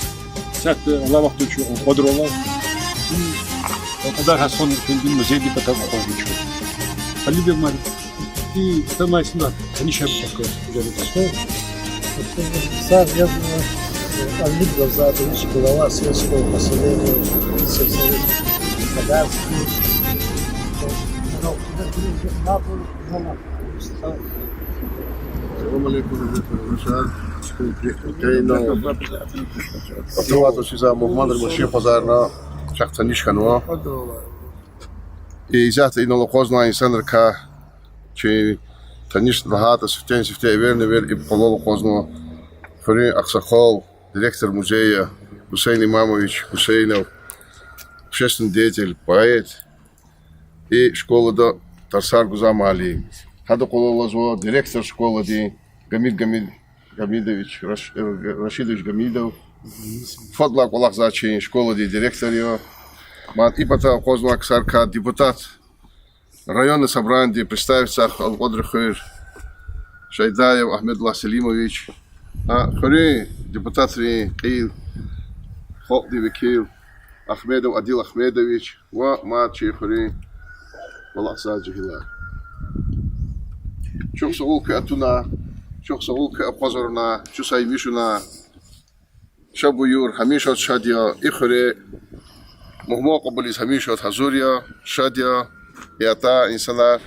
Сятда алай вахтунда чун Къвадралай. Ва Къадар Гьасан фендин музейдин патав акъвазнава чун. Али бегьмари. И тамай сина таниш я бу чахъ. Сам я, э, Алиб Гавзатович, глава сельского поселения сельсоветский Кадарский. Салам алейкум, ребята, ребята. Атувату сиза мугьманри машин хъвазарна, чахъ таниш хьанва. И исятда инал акъвазнавай инсанрикай чи таниш лагьайтӀа, сифтени-сифте эверни-эвер и къвалал акъвазнава хуьруьн агъсакъал, директор музея Гусейн Имамович Гусейнов, общественный деятель, поэт, и школада тарсар гузвай муаллим. Гьадан къвалал алазва директор школадин Гамид Гамид-, Гамидович Раш-, э, Рашидович Гамидов. Фадлай кӀвалахзавай чи школадин директор я. Мад и пата акъвазнавай ксарикай депутат районный собраниедин, представитель Алкьвадрин хуьр Шайдаев Агьмедуллагь Селимович, а, хуьруьн депутатрин кьил, халкьдин векил Ахмедов Адил Агьмедович ва мад чи хуьруьн кӀвалахзавай жегьилар. Чухсагъул квез атуна, чухсагъул квез акъвазарна, чун саймишуна. Ша буюр, гьамиша шад я и хуьре, мугьман кьабулиз гьамиша гьазур я, шад я, и атай инсанар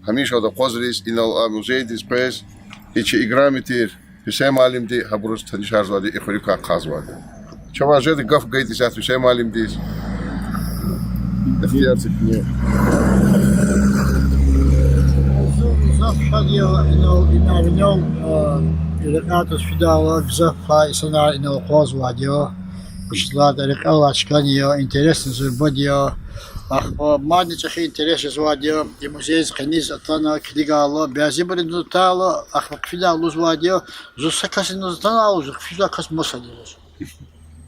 гьамиша акъвазриз, инал а музейдиз къвез, и чи играми тир Гьуьсейн муаллимди гьабуруз танишарзавайди, и хуьруькай ахъайзавайди. Чавай жеди гаф гайитӀа исятда Гьуьсейн муаллимдиз. Ихтияр тикни. Зун гзаф шад я инал, инал, инал, а, рекье туш фидайла, гзаф пай инсанар инал акъвазвайди я. Вучиз лагьайтӀа рекьелай чкани я, интересни зурбади я. Ахпа мадни чӀехи интерес жезвайди я, и музейдиз къенез атана, килигайла, бязибуру атайла, ахпа хъфидай лугьузвайди я, зун са касдиз атанайла, зун хъфизвай кас масад я лугьуз.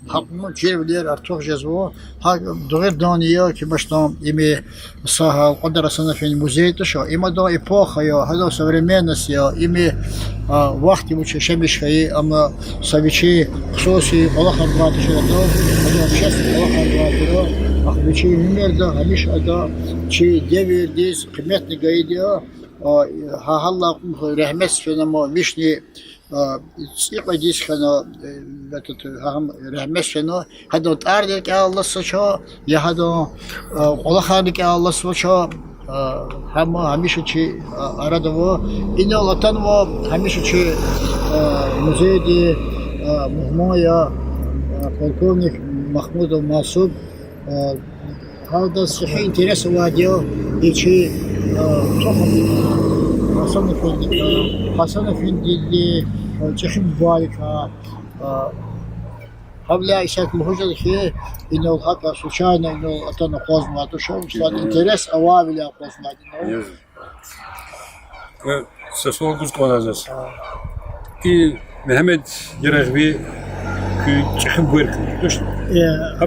Гьакьван чирвилер артух жезва, гьа дугъриданни я, куьмешдам, им са гьал Кьадар Гьасанован музей туш, им адан эпоха я, гьадан современность я, им, а, вахт вуч яшамиш хьайи, амма са вичин хсуси кӀвалахар гвай туш ада, ада общественный кӀвалахар гвай тир, ахпа вичин уьмуьрда гьамиша ада чи девирдиз къиметни гайиди я, а, гьа гьаллай кьулухъ рагьметдиз фена, амма вични, а, цӀикьвед йис хьана, э, этот, гьам рагьметдиз фена, гьадан тӀварни рикӀелай алаз авач, я гьадан, а, кӀвалахарни рикӀелай алаз авач, а, гьам гьамиша чи, а, арада ава. Инал атанвай гьамиша чи, а, музейдин, а, мугьман я, а, полковник Махмудов Масуб, а, гьадаз чӀехи интерес авайди я и чи, а, тухум, Гьасан эфенди, а, Гьасан эфендидин, а, чӀехи бубайрикай, а, гьавиляй исятда лугьуз жеда хьи, инал гьакӀ случайно инал атана акъвазнавай туш, вучиз лагьайтӀа интерес авайвиляй акъвазнавайди я. Э, са суал гуз кӀанзава заз. И Мегьамед Ярагъви куь чӀехи бубайрикай я, точно? Э,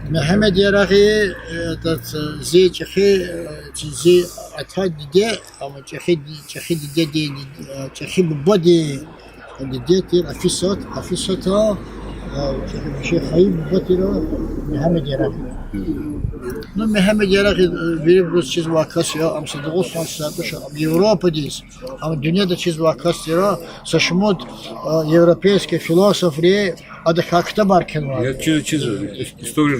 Мегьамед Ярагъви, э, этот, э, зи чӀехи, э, чи зи ата-диде, амма чӀехи ди-, чӀехи дидедин, э, чӀехи бубадин диде тир Афисат, Афисата, э, чи хайи буба тир Мегьамед Ярагъви. Ну, Мегьамед Ярагъви, э, вирибуруз чизвай кас я, ам са Дагъустандиз туш, ам Европадиз, ам дуьньядиз чизвай кас тир, са шумуд, э, европейский философри адакай ктабар кхьенвай. Я чиз, чиз, история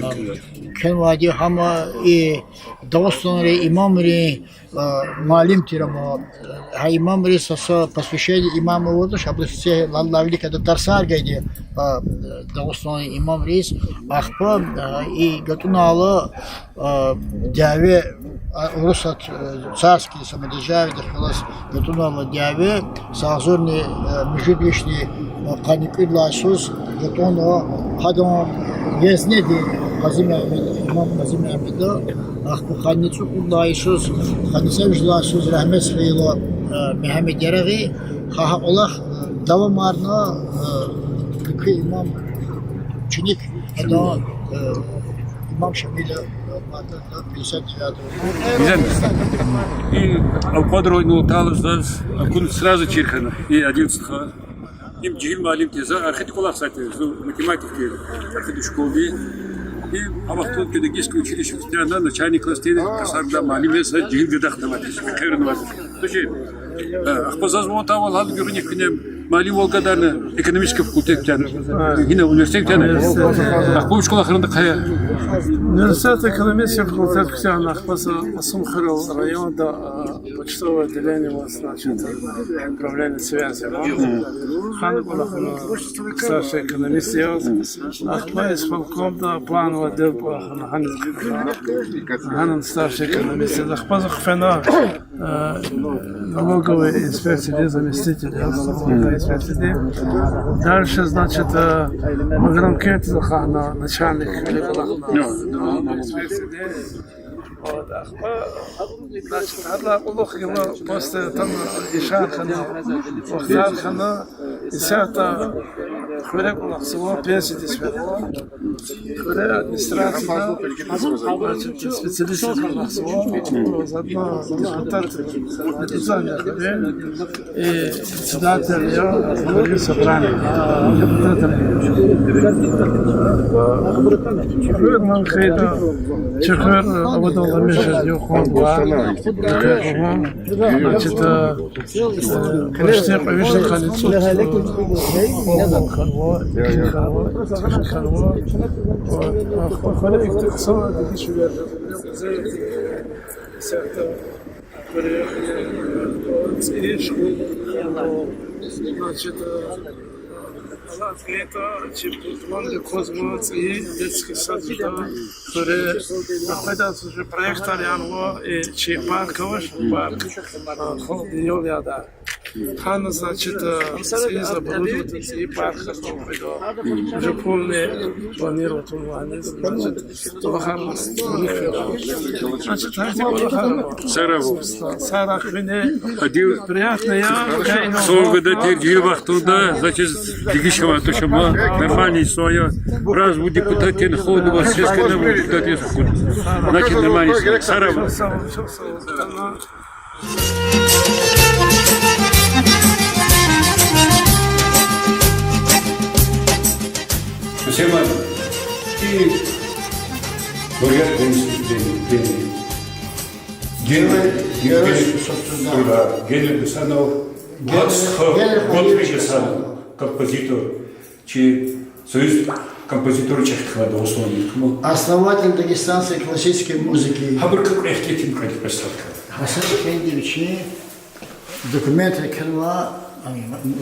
кхьенвайди, гьам и Дагъустандин имамрин, э, муаллим тир ам, э, гьа имамриз са, са посвящение имама авуртӀа, ша абуру са лаллавилик ада тарсар гайиди, э, Дагъустандин имамриз, ахпа, э, и гатӀунайла, э, дяве, э, Урусат, э, царский самодержавиедихъ галаз гатӀунайла дяве, са агъзурни, э, муьжуьд вишни, э, къанни кӀуьд лагьай йисуз гатӀунва, гьадан езнеди Къази Мегьамед, имам Къази Мегьамеда, ахпа къанни цӀукьуд лагьай йисуз, къанни цӀемуьжуьд лагьай йисуз рагьметдиз фейила, э, Мегьамед Ярагъви, гьа, гьа кӀвалах, э, давамарна, э, куь имам ученик, гьадан, э, имам Шамила, э, мад-, пятьдесят девятого. Гьизан, и Алкьвадрани атайла заз, акун сразу чир хьана, и Адил стха. Им жегьил муаллим тир, за архидин кӀвалахзавай тир, зун математик тир, архидин школада. И гьа вахтунда педагогическое училище куьтягьна, начальный класс тир, тарсар гудай муаллим я, са жегьил гада хтанвай тир, хъвер авунвай тир. Тушир. Э, ахпа заз ван атайвал гьада гуьгъуьниз куьне муаллимвал гадарна, экономический факультет куьтягьна. Гьина университет куьтягьна. Ахпа вуч кӀвалахарни ахъая? Университет экономический факультет куьтягьна, ахпа са Кьасумхуьрел районда, а, почтовое отделение, вот, значит, управление связи, вот. Гьана кӀвалахна старший экономист яз. Ахпа исполкомда плановый отдел кӀвалахна, гьана, гьана старший экономист яз. Ахпа за хъфена, э, налоговый инспекциядин заместитель яз, налоговый инспекциядин. Дальше, значит, э, Магьрамкентда за хьана начальник, налоговый инспекциядин. Вот, ахпа, значит, гьадалай кьулухъ гила после там ишар хьана, вахтар хьана, исятда хуьре кӀвалахзава, пенсиядиз фенва. Хуьре администрацияда, значит, специалист яз кӀвалахзава, заодно депутат, депутат я хуьре. И председатель я хуьруьн собрания, депутат я. Хуьр ман хьайитӀа, чи хуьр авадал гьамиша юкъуз ва, значит, э, почти кьве вишни къанни цӀуд, э, хьанва, хьанва, хьанва. Ахпа хуьре ихьтин хъсан дегишвилер, исятда хуьре, э, цӀийи школа, значит, э, алаз гайитӀа, чи планда квазва цӀийи детский сад жеда хуьре. Ахпа адаз уже проектар янва, э, чи парк авач, парк, э, Халкьдин йол яда. Гьана, значит, э, цӀийиз оборудовать, цӀийи парк хьана кӀанда. Уже полный планировать авунвайди, значит, кӀвалахар авуна. Значит, гьахьтин кӀвалахар ава. Сара ва. Сара хвене. Адив. Приятно я. Хъсан гада тир, жи вахтунда, значит, дегиш авай туш ама, нормальный инсан я. Раз вун депутатдин худ ва, сискана вун депутатдин худ. Значит, нормальный инсан. Сара ва. Всем и бурят генерал, генерал, собственно, да, генерал Гасанов, Генрих, Генрих Гасанов, композитор. Чи союз композиторрин чӀехи хьана Дагъустандин хьана. Основатель дагестанской классической музыки. Гьабурукай кьве ихтилатни кьван представка. Гьасан Эфендиевич, документ кхьенва, а,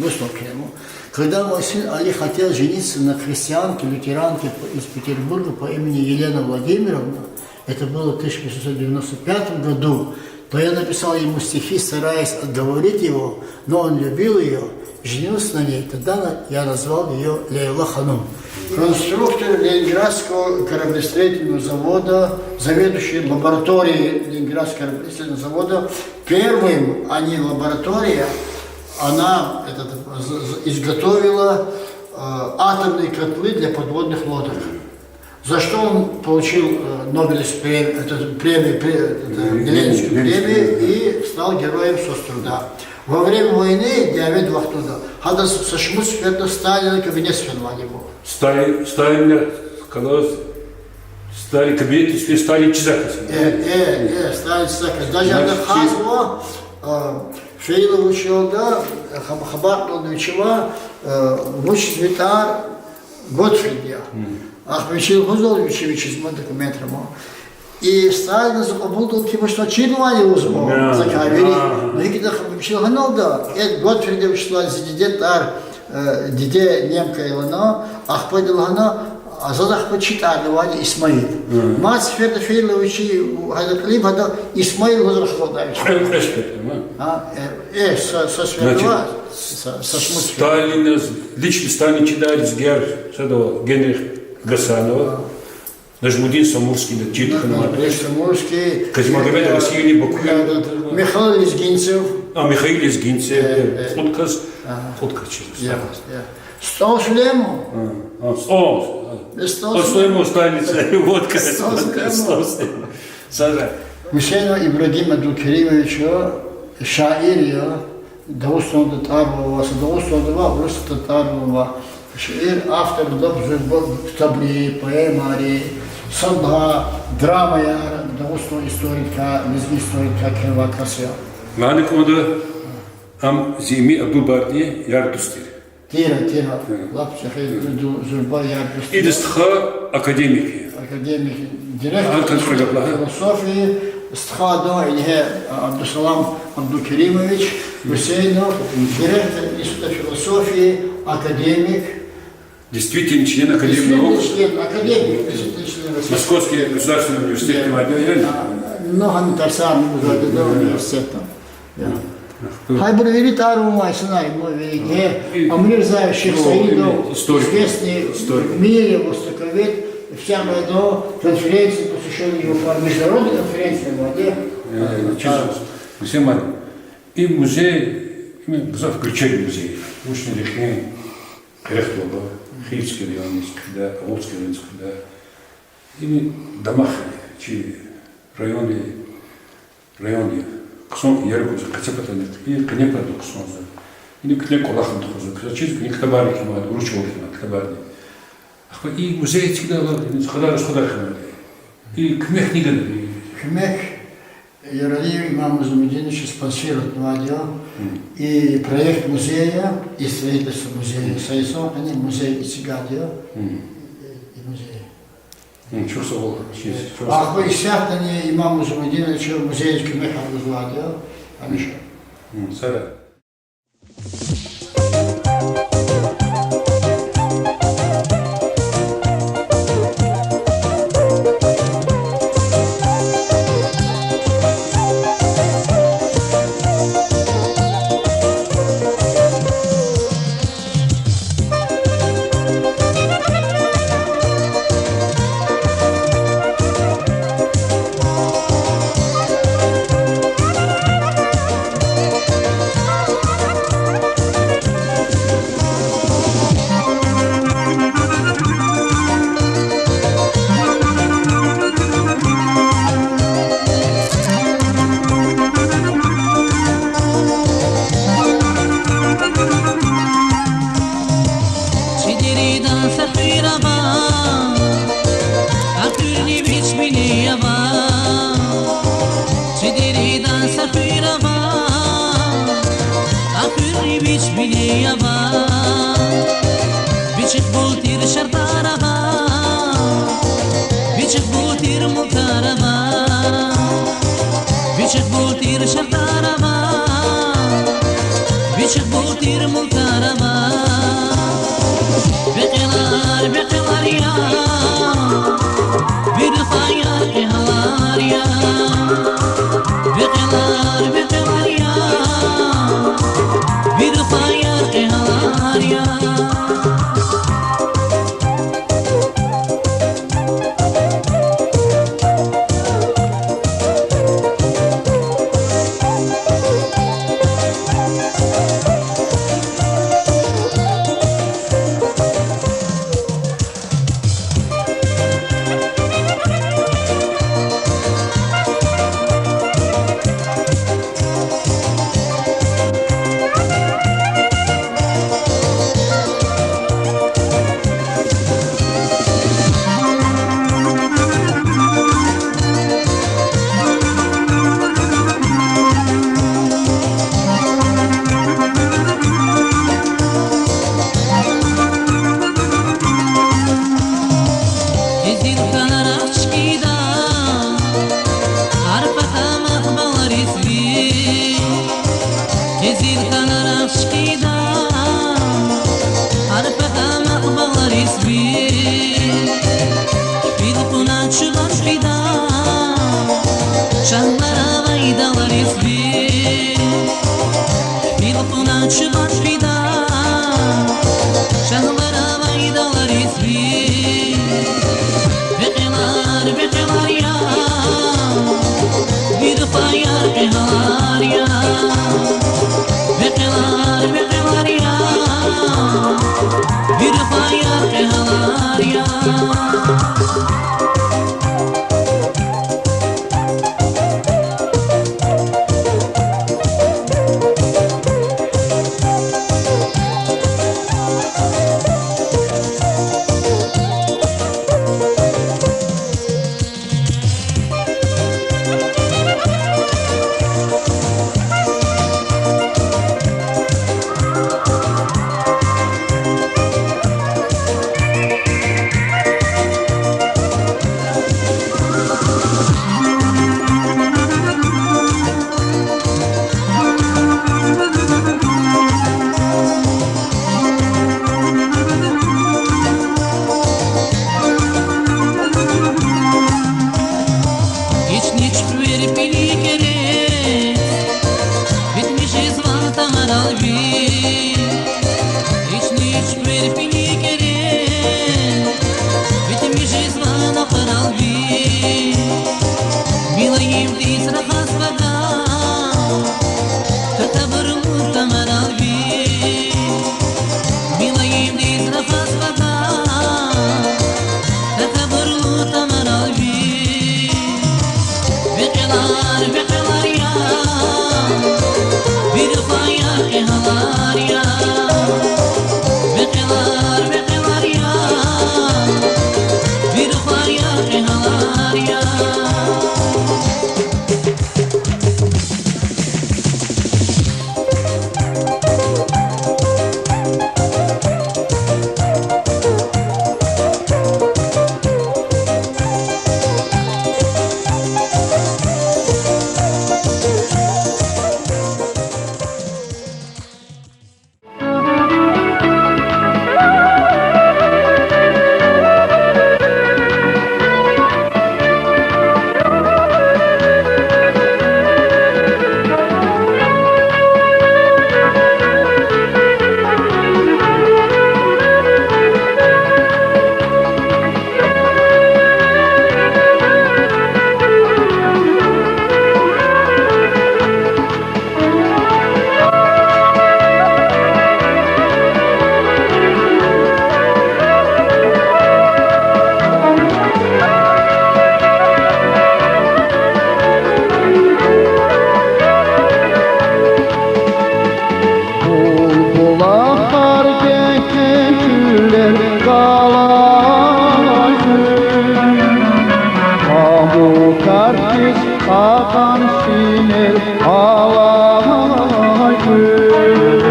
Руслан кхьенва. Когда мой сын Али хотел жениться на христианке-лютеранке по-, из Петербурга по имени Елена Владимировна, это было в тысяча восемьсот девяносто пятом году, то я написал ему стихи, стараясь отговорить его, но он любил её, женился на ней, тогда на-, я назвал её Лейла Ханум. Конструктор Ленинградского кораблестроительного завода, заведующий лабораторией Ленинградского кораблестроительного завода, первым, а не лаборатория, она, этот, з-, з-, изготовила, э, атомные котлы для подводных лодок. За что он получил, э, Нобелевскую прем-, это, премию, пре-, это, Ленинскую премию и стал героем соцтруда. Во время войны, дяведин вахтунда, гьадаз са шумуд сеферда Сталинан кабинетда фенвайди я. Сталин, Сталин, колос, Сталин кабинетдиз фена, Сталин чизвай кас я. Э, э, э, Сталин чизвай кас я. Даже ада хазва, э, фейила вучда, э, хаб-, хабар кьилда вичивай, э, вучиз ятӀа Готфрид я. Ахпа вичи лугьузва, вичи, вичиз ма документра ма. И Сталиназ кьабулдал кибашла чирнавайди я лугьузва. Закай вири. Ну, гьикӀ ятӀа вичи лагьаналда, э, Готфрида вичиз лагьана зи диде тӀвар, э, диде немка я лагьана, ахпа лагьана, а заз ахпа чи тӀвар авайди Исмаил. Мад сеферда фейила вичи, гьада кьилив, гьада Исмаил лугьуз рахазвайди вичи. Кьве, кьве сеферда, ма? А, э, э, са, са сеферда ва, са, са шумуд сеферда. Сталиназ, лично Сталин чидай лезгияр, садав Генрих Гасанова. Нажмудин Самурский, да, чир хьанвайди. Нажмудин Самурский. Казимагомед Васильевич Бакуев. Да, да, да. Михаил Лезгинцев. А, Михаил Лезгинцев, э, э, кьуд кас, ага, кьуд кас чиз. Я, я. СтӀал Сулейман. А, а, СтӀал. Э, СтӀал Сулейман. Сулейман Сталин, вот как. СтӀал Сулейман. СтӀал Сулейман. Сара. Гусейнов Ибрагим Абдулкеримович, шаир я. Дагъустанда тӀвар ава, са Дагъустанда ва Урусатда тӀвар ава. Шиир автор, лап зурба ктабри, поэмари, сад лагьай драмаяр, Дагъустан историдикай, лезги историдикай кхьенвай кас я. Мани кӀанда, ам зи ими Абдулбаридин яр-дуст тир. Тира, тира. Лап чӀехи, зурба яр-дуст я. Ида стха академик я. Академик, директор института философии, стха ада ингье, Абдусалам Абдулкеримович Гусейнов, директор института философии, академик. Действительный член Академии наук. Действительный член, академик, действительный член России. Московский государственный университет, я, реально. А, ну, гьана тарсар, ну, университет. Гьабур вири тӀвар авунвай инсанар я, вири. Э, Амирзаев Шихсаидов, известный в мире востоковед, всякие конференции, посвящённые его, международные конференции, молодец. Э, честно, Гусейн Мамедович, и музей, и гзаф гуьрчег музей. Вучиз лагьайтӀа, Къерехда ава, Хивский райондиз куьда, Алупский райондиз куьда. Им дамах я чи районди, районди хъсан я, яргъаза, къецепатани, и къенепатда хъсан я. Ина куьне кӀвалахни тухузва, куьне чиз, куьне ктабарни кхьенвайди, урус чӀалал кхьенвай ктабарни. Ахпа и музей эцигдайла, ина кьадар, кьадар хьанвайди. И куьмекни гана. Куьмек Яралиев Имам Узумудинович спонсировать авунвайди я. И проект музея, и строительство музея. Са йисан къене музей эцигайди я. И музей. Чухсагъул. Ахпа исятдани Имам Узумудинович музейдиз куьмек гузвайди я гьамиша. Сара. Ава, вичихъ бул тир шартӀар ава, вичихъ бул тир мулктар ава, вичихъ бул тир шартӀар ава, вичихъ бул тир мулктар ава. Векьелар, векьелар я, ви рухваяр кьегьалар я. Векьелар, векьелар я, ви рухваяр кьегьалар я. Къизил хьанар ахчкъида, арпа тамах балариз ви. Къизил хьанар ахчкъида, арпа тамах балариз ви. Кьил кьуна чубан фида, шагьвар авай далариз ви. Кьил кьуна чубан фида, шагьвар авай далариз ви. Векьелар, векьелар я, ви рухваяр кьегьалар я. Векьелар, векьелар я, ви рухваяр кьегьалар я. Ични чуьхвер пили керен, битмиш жезвай тамарал ви. Ични чуьхвер пили керен, битмиш жезвай накъварал ви. Милаимдиз рахаз патал такабурлу тамарал ви. Милаимдиз рахаз патал такабурлу тамарал ви. Векьелар, векьелар я, ви рухваяр кьегьалар я. Векьелар, векьелар я, ви рухваяр кьегьалар я. Булбулар, гекъен чуьллер галай куьн, памукар хьиз акьван синел алай куьн.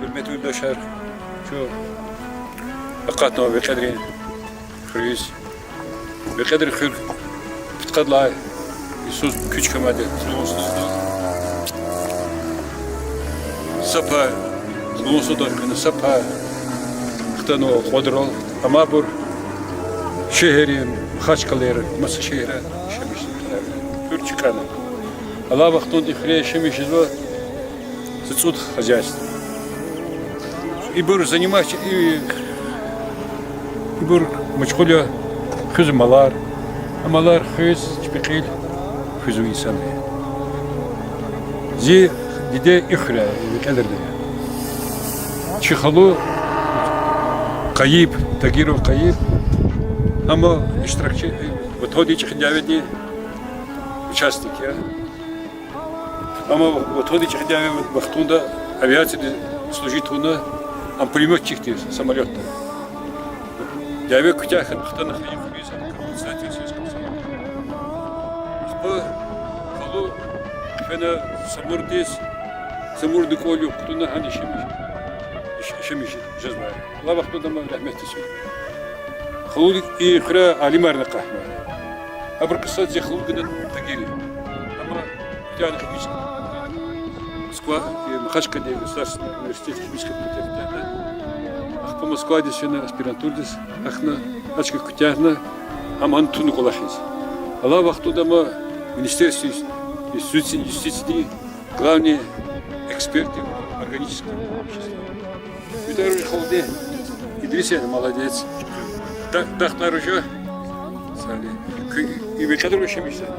Гьуьрметлу юлдашар, чун акъатнава Векьедрин хуьруьз. Векьедрин хуьр пудкъад лагьай йисуз куьч камади, цӀулун сусда. Са пай, цӀулун судай къене са пай хтанва кьвадрал, амайбур шегьерра, Махачкъалара, маса шегьерра яшамиш жезва. Хуьр чкӀана. Алай вахтунда и хуьре яшамиш жезва са цӀуд хозяйство. Ибур занимать, и-, ибур машгъул я хуьзвай малар, а малар хуьз чпи кьил хуьзвай инсанар я. Зи диде и хуьряй, Векьедрдин я. Чи халу Къайиб, Тагиров Къайиб, ам иштиракчи, Ватандин ЧӀехи дяведин участник я. Амма Ватандин ЧӀехи дяведин вахтунда авиацияда служить авуна, ам пулемётчикди, самолётда. Дяве куьтягь хьана, хтана хайи хуьруьз, ам председатель сельского совета. Ахпа халу хъфена Самурдиз, Самурдин кӀвал югъ кутуна, гьана яшамиш, яш-, яшамиш жезвай. Алай вахтунда ам рагьметдиз фида. Халу и хуьре алимарни акъатнавай. Абурукай сад зи халу гана Тагиров. Ам куьтягьна химический, Москва, э, Махачкъаладай государственный университет химического факультета куьтягьна. Ахпа Москвадиз фена аспирантурадиз, ахпа гьахьна куьтягьна, ам гьана туна кӀвалахиз. Алай вахтунда ам министерство юстиции, юстициядин главный эксперт органических веществ. Виталий Халудин. Идрис я, молодец. Да, дахтар уже. Сали. Куь и Векьедрал яшамиш жезва?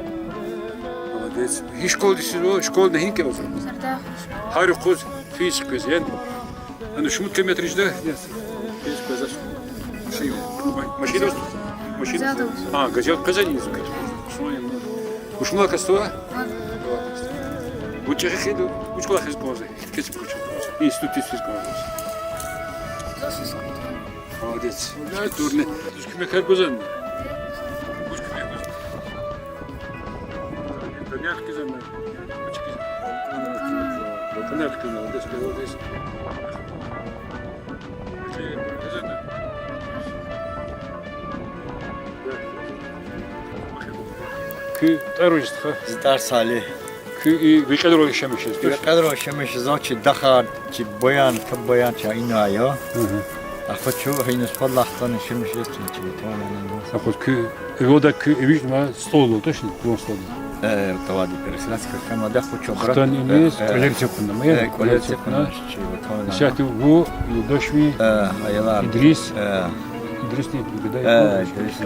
Молодец. Гьи школада исизва, школа гьина кӀелзава? Сарда. Гьар юкъуз физ къвезва. Ана шумуд километр жеда? Физ къвезва. Машина? Машина? Газель къвезва низ? Вуч мумкин касдава? Вуч чӀехи хьиз, вуч кӀвалахиз кӀанзава? Кесиб куьче. Институтдиз физ кӀанзава. Молодец. Физкультурный. Куьмекар гузва? Вуч куьмек гузва? Донер кизана. Вуч кизана? Ватанар кизана, молодец, молодец. Куь тӀвар вуж я, стха? Зи тӀвар Салигь. Куь и Векьедрал яшамиш жезва, туш? Векьедрал яшамиш жезва, чи дахар, чи баян, та баян, чи ина я. Мгм. Ахпа чун гьа ина спад лагьай хтана яшамиш жезва, чи, чи ватан. Ахпа куь, эвелда куь эвичӀна ма столда, тушни, кулун столда. Э, тавади переселенский хьана, ахпа чун обратно. Хтана иниз, э, э, кӀвалер эцигна, ма я? Э, кӀвалер эцигна, чи ватан. Исятда вун, юлдашви, э, аялар. Идрис. Э. Идрисни гада, э, Идрис.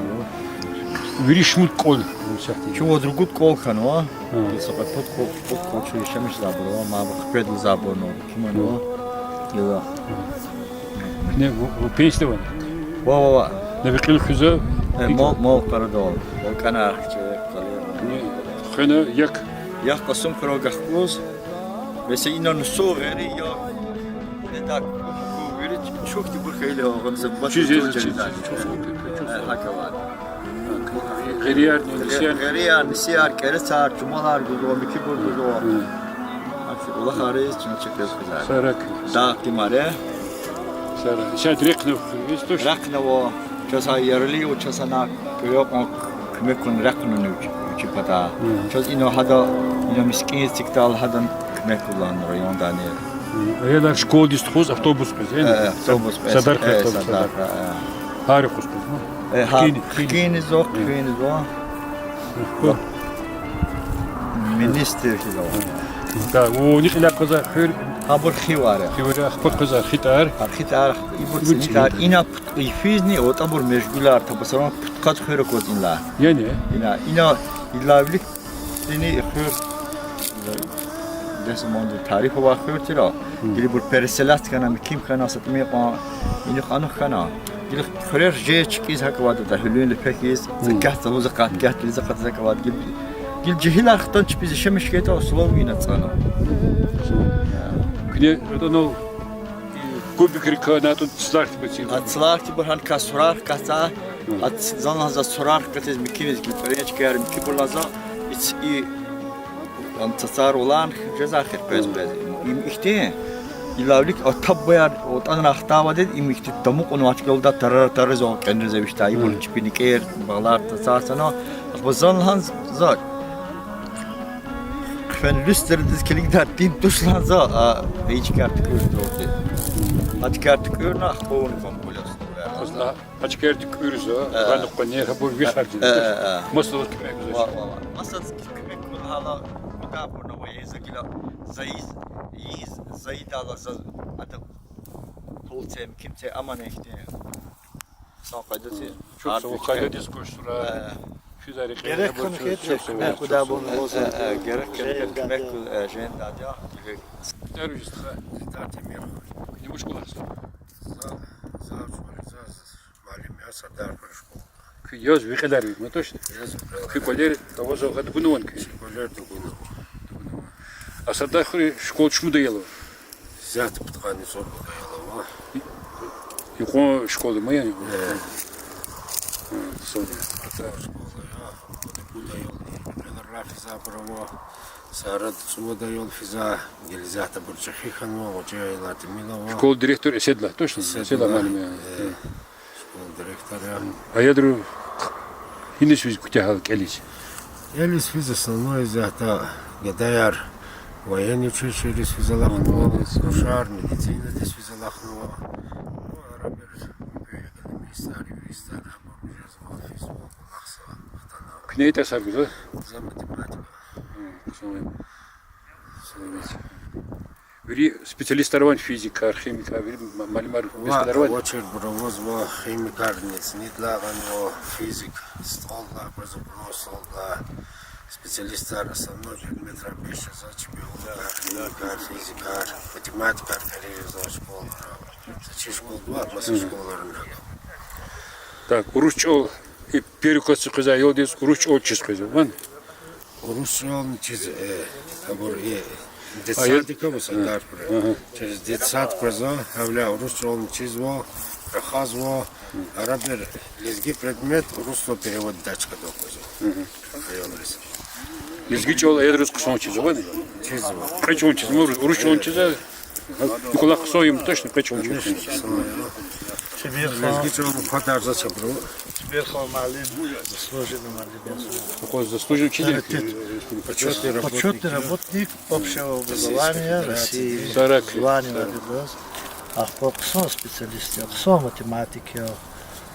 Вири шумуд кӀвал исятда. Чун ваз ругуд кӀвал хьанва. Гьа. Са кьве-пуд кӀвал, пуд кӀвал чун яшамиш жезвайбур ава, ма вахъ педлу жезвайбур ава, ким ава? Гила. Не, ву, ву пенсияда авани? Ва, ва, ва. Не, ви кьил хуьзва? Э, мал, мал къарадал. Вал кӀана архчи, кьали. Не, хвена як. Як Кьасумхуьрел гахкуз. Весе ина нусу гъери я. Не так, ку вири чухтибур хейлин агъзур баши чуз еза, чуз еза. Э, гьакӀ авай. Гъериярни, нисияр. Гъериярни, нисияр, кӀерецар, чумалар гузва, микибур гузва. Гьа. Гьа, кӀвалахариз чун чехъ хъийизва. Сарак. Дагъ тимаре. Сарак. Исятда рехъ хъувуниз туш? Рехъ ава, чаз гьа ярли ва чаз гьана куьрекьун куьмек авуна рехъ авуна вичи, вичи пата. Гьа. Чаз ина гьада, ина мискӀин эцигдайла гьадан Мекулан райондани. Аялар школадиз тухуз автобус къвез, э? Э, автобус къвез. Садархай, э, автобус, Садархай, Садархай. Э. Гьар юкъуз къвез, ну? Э, гьа, хкин, хкин. Хкинизва, э, хкинизва. Хъу. Министр хьизава. Да, вуни кьиле къвезва хуьр. Гьабур хивар я. Хивар я, ахпа къвезва архитар. Архитар, ибур цӀинитар. Ибур цӀинитар. Ина пуд-, йифизни, отӀабур межгуьлар, табасаран пудкъад хуьр акваз инлай. Яни? Ина, ина, ила вилик Дини хуьр, десаманди тариф авай хуьр тир а. Гила ибур переселять хьана, муькуьм хьана, са тӀимил кьван, инихъ-анихъ хьана. Гила хуьрер жез чкӀиз гьакӀ авайди я, гьуьлуьнлу пекиз, за кат залу, за кат, кат гила, за кат за кӀвад гила. Гила жегьилар хтана чпиз яшамиш хьайитӀа, условия ацӀана. Куьне атӀана кубикрикай, на тӀун цлар хьтин бацин. А цлар хьтинбур гьаникай сурар хкатза, а ц-, зан лагьана за сурар хкатиз муькуьниз, гила пӀирен чкаяр муькуьбур лагьана за, и ц-, и, ам цацар улан жеза хир къвез-къвез. Им ихьтин, ила вилик а таб баяр, отӀана хтайвайди, им ихьтин тамукьун вач галда тарар-тарарзава кӀенриз эвичтӀа, ибур чпи никӀер, багълар цацар цана, ахпа зан лагьана за, хъфен луьстердиз килигда тин туш лагьана за, а, и чкаяр туькӀуьрзавайди. А чкаяр туькӀуьрна, ахпа вун кван пуляс. Ана, а чкаяр туькӀуьрзава, э, гьана къванер гьабур вихарзава, э, э, э, масадаз куьмек гузвач. Ва, ва, ва. Масадаз куьмек гун гьала, куьтягьбурни ава, за гила, за ийиз, ийиз, за ийидайла заз ада пул це, муькуьм це, амани ихьтин. Сан къайдада. Чун са къайдадиз куш сура. Э. Физари герек къайда хьана бу хьайитӀа, чун са куьмек гуда бу. Э, э, э, герек хьана куьмек, э, жен дадя. Петров Истха. Зидар Темир. Куьне вуч кӀвалахзава? За, за, за, за муаллим я Сардархуй школада. Куьн яз ви кьилер виз, ну, точно? Яз ви кьилер. Куь кӀвалер авазва гьа дугунавани куьн? КӀвалер дугунава. Дугунава. А Сардархуй школа чумуд аялвал? Исятда пудкъанни цӀуд аялвал. Юкьван школа я ман яни? Э. Гьа, сад я. Пудкъанни цӀуд аял, пуд аялни кӀвалера физабур ава. Сарада цӀувад аял физа, гила исятда абур чӀехи хьанва, вучи аялар тӀимил ава. Школа директор Эседлай, точно? Эседлай. Эседлай муаллим я. Э. Школа директор я. Аялри гьиниз физ куьтягьал кӀелиз? КӀелиз физ основной исятда гадаяр военный училищейриз физ алахънава, молодец, рушар медицинадиз физ алахънава. Ну, арабир экономистар, юристар, абур жезва, физва, кӀвалахзава, хтана. Куьне итӀа сар гузва? За математика. Гьм, хъсан я. Хъсан я. Вири специалистар авани, физикар, химикар, вири ма-, муаллимар, ва, специалистар авани? Авачирбур авазва, химикарни цӀинидалай гъанва, физик столдалай къвезва, бронза столдалай. Специалистар основной предметрай бес жезва, чпи авазва, химикар, физикар, математикар перерезва школара. Са чи школада ва маса школарна. Так, урус чӀал, и первый классдиз къвезвай аялдиз урус чӀал чиз къвезва, ван? Урус чӀални чиз, э, абур, э, детсадик ава Сардархуйра. Ага. Через детсад къвезва, гьавиляй урус чӀални чизва, рахазва, арабир лезги предмет урусдал перевод ийидай чкадал къвезва. Мгм. Аялриз. Лезги чӀал аялриз хъсан чизва, ван? Чизва. Кьве чӀал чизва, урус чӀал чизва. Николай, хъсан я, точно, кьве чӀал чизва. Конечно, хъсан я. Лезги чӀал квадарзавач абуру. Чеберхой муаллим, заслуженный муаллим я. Такой заслуженный учитель. Авторитет. Почётный работник. Почётный работник общего образования России. Российской Федерации. Сарак. Звание авайди я. Ахпа хъсан специалист я, хъсан математик я.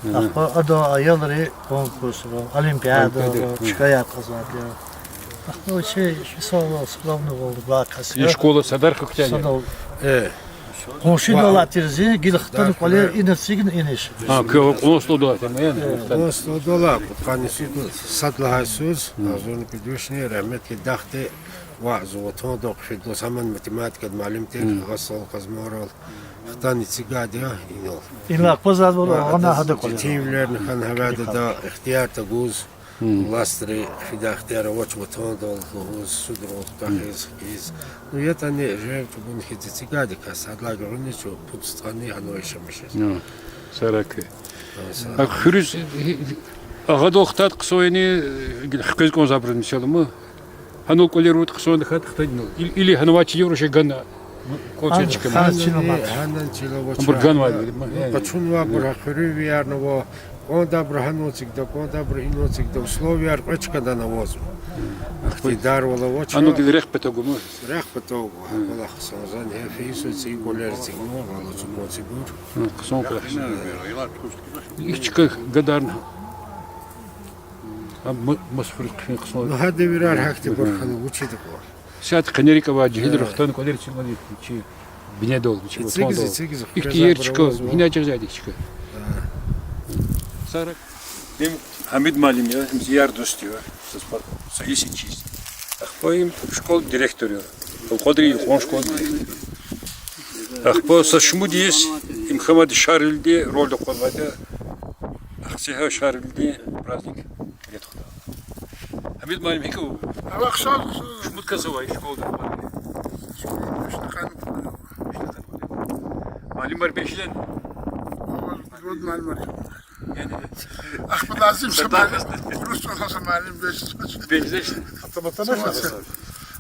Мгм. Ахпа ада аялри конкурсра, олимпиадара, олимпиада, мгм, чкаяр кьазвайди я. Ахпа чи, чи савал, сплавнувал гвай кас я. И школа Сардархуй куьтягьна? Садал. Э. Къуншидал алатир зи, гила хтана кӀвалер ина эцигна иниш. А, куь кьулан столдал алатир, ма яни? Э. Кьулан столдал алатир, къанни сад, сад лагьай йисуз, мгм, агъзурни пуд вишни, рагьметлу дахди, ваъ, зи ватандал хъфидалай, гьаман математикадин муаллим тир, мгм, Гъасал Къазмарал, хтана эцигайди я инал. Инал акъвазарзавайвал гьана гьада кӀвалера. Детинвилерни хьана гьавайда, ихтияр тагуз, мгм, властри фидай ихтияр авач ватандал лугьуз, судрал хтахиз, хкиз. Ну, ятӀани жезвай чӀугун хьиз эцигайди кас, гьадалай гуьгъуьниз чун пуд стхани гьанва яшамиш жез. Ну, сарак. Гьа, сарак. А хуьруьз, агъадал хтайд хъсан яни, хквез кӀанзавайбуруз мисал ама? Гьанал кӀвалер авуртӀа хъсан тахьайтӀа хтайдини? Или, или гьанвай чилел руша гана кӀвал чечкама? Гьанани, гьанани чилел авач. Абур ганвайди, ма, ну, яни, къачунвайбур, ну, гьа хуьруьнвиярни ава, Кӏвандабур гьанва эцигда, кӏвандабур инва эцигда, условияяр кьве чкадани авазва. Ихтиярвал авач. Ану гила рехъ патав гума? Рехъ патав гума, гьа кӏвалах хъсан, зани гьа фейи са цӏийи кӏвалер эцигнава, валлахи, цӏуд ман цӏийибур. Хъсан кӏвалах. Ихьтин чка гадарна. А м-, масхуриз хъфин хъсан. Ну, гьа девирар гьахьтинбур хьана, вучиз аквар. Сят къенерик авай жегьилри хтана кӏвалер эцигнава чи бинедал, чи ватандал. Эцигиз, эцигиз, ихьтин ери чка, гьина чӏагъзайди чка. Сара. Им Гьамид муаллим я, им зи яр-дуст я, са спа-, са йис я чиз. Ахпа им школа директор я. Элкъвадрин элкъвен школа директор. Ахпа са шумуд йис им хамади Шарвилиди рольда къвазвайди я. Ахцегьа Шарвилидин праздник ретхуда. Гьамид муаллим, гьикӏ ава? Ава хъсан, хъсан. Шумуд кас авай школада? Школада вишни къанни пуд ава. Вишни къанни пуд ава. Муаллимар бес жедани? Ава, вад муаллимар. Яни? Ахпа лазим са муаллим, урус чӏалаз са муаллим бес жеда. Бес жеда.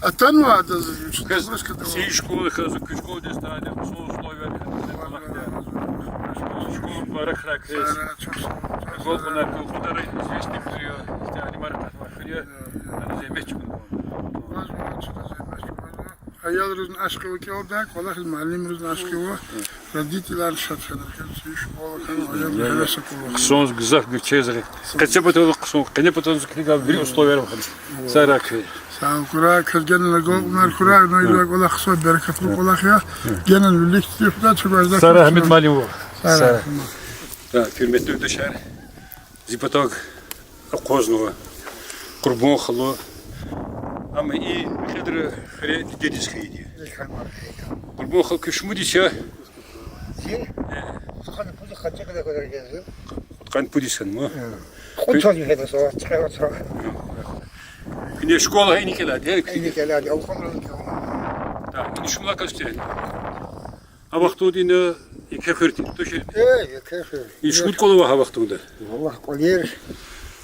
Атанва адаз, квез урус кадава. Цӏийи школа хьиз, куь школадиз тадихъ условияр хьана. Школа мубаракрай квез. Сара, чухсагъул. Гол кьунар, гол кьунар, известный хьуй, ихьтин алимар кьатмар хьуй. Ана зегьмет чукун. Ваз, ваз, чна зегьмет чукун. Аялризни ашкъи ава кӏелдай, кӏвалахиз муаллимризни ашкъи ава, родителар шад хьана, квез школа хьана, аялри гьевес акурла. Хъсан, гзаф гуьрчегзава. Къецепатал хъсан, къенепатал зун килигайла вири условияр хьана. Сагърай квез. Сагърай, квез генани гал кьунар хьурай, ну ивай кӏвалах хъсан, берекатлу кӏвалах я. Генани вилик тирфда, чубарда. Сагърай, Гьамид муаллим вугъ. Сагърай. Сагърай. Да, гьуьрметлу юлдашар. Зи патав акъвазнава Къурбан халу. Амма и Микьилрин хуьре дидедиз хьайиди я. Къурбан халу, куьн шумуд йис я? Зи? Э. Кьудкъанни пуд йис хьана, чакъда квадар гезва. Кьудкъанни пуд йис хьанва? Э. Кьуд чаз вегьедаз ава, чкъе вацра. Куьне школа гьа ина кӏелайди я? Ина кӏелайди, алхунра ина кӏелайди. Так, ина шумлай кас тир? А вахтунда ина еке хуьр тир, тушир? Э, еке хуьр. И шумуд кӏвал ава гьа вахтунда? Валлагь, кӏвалер.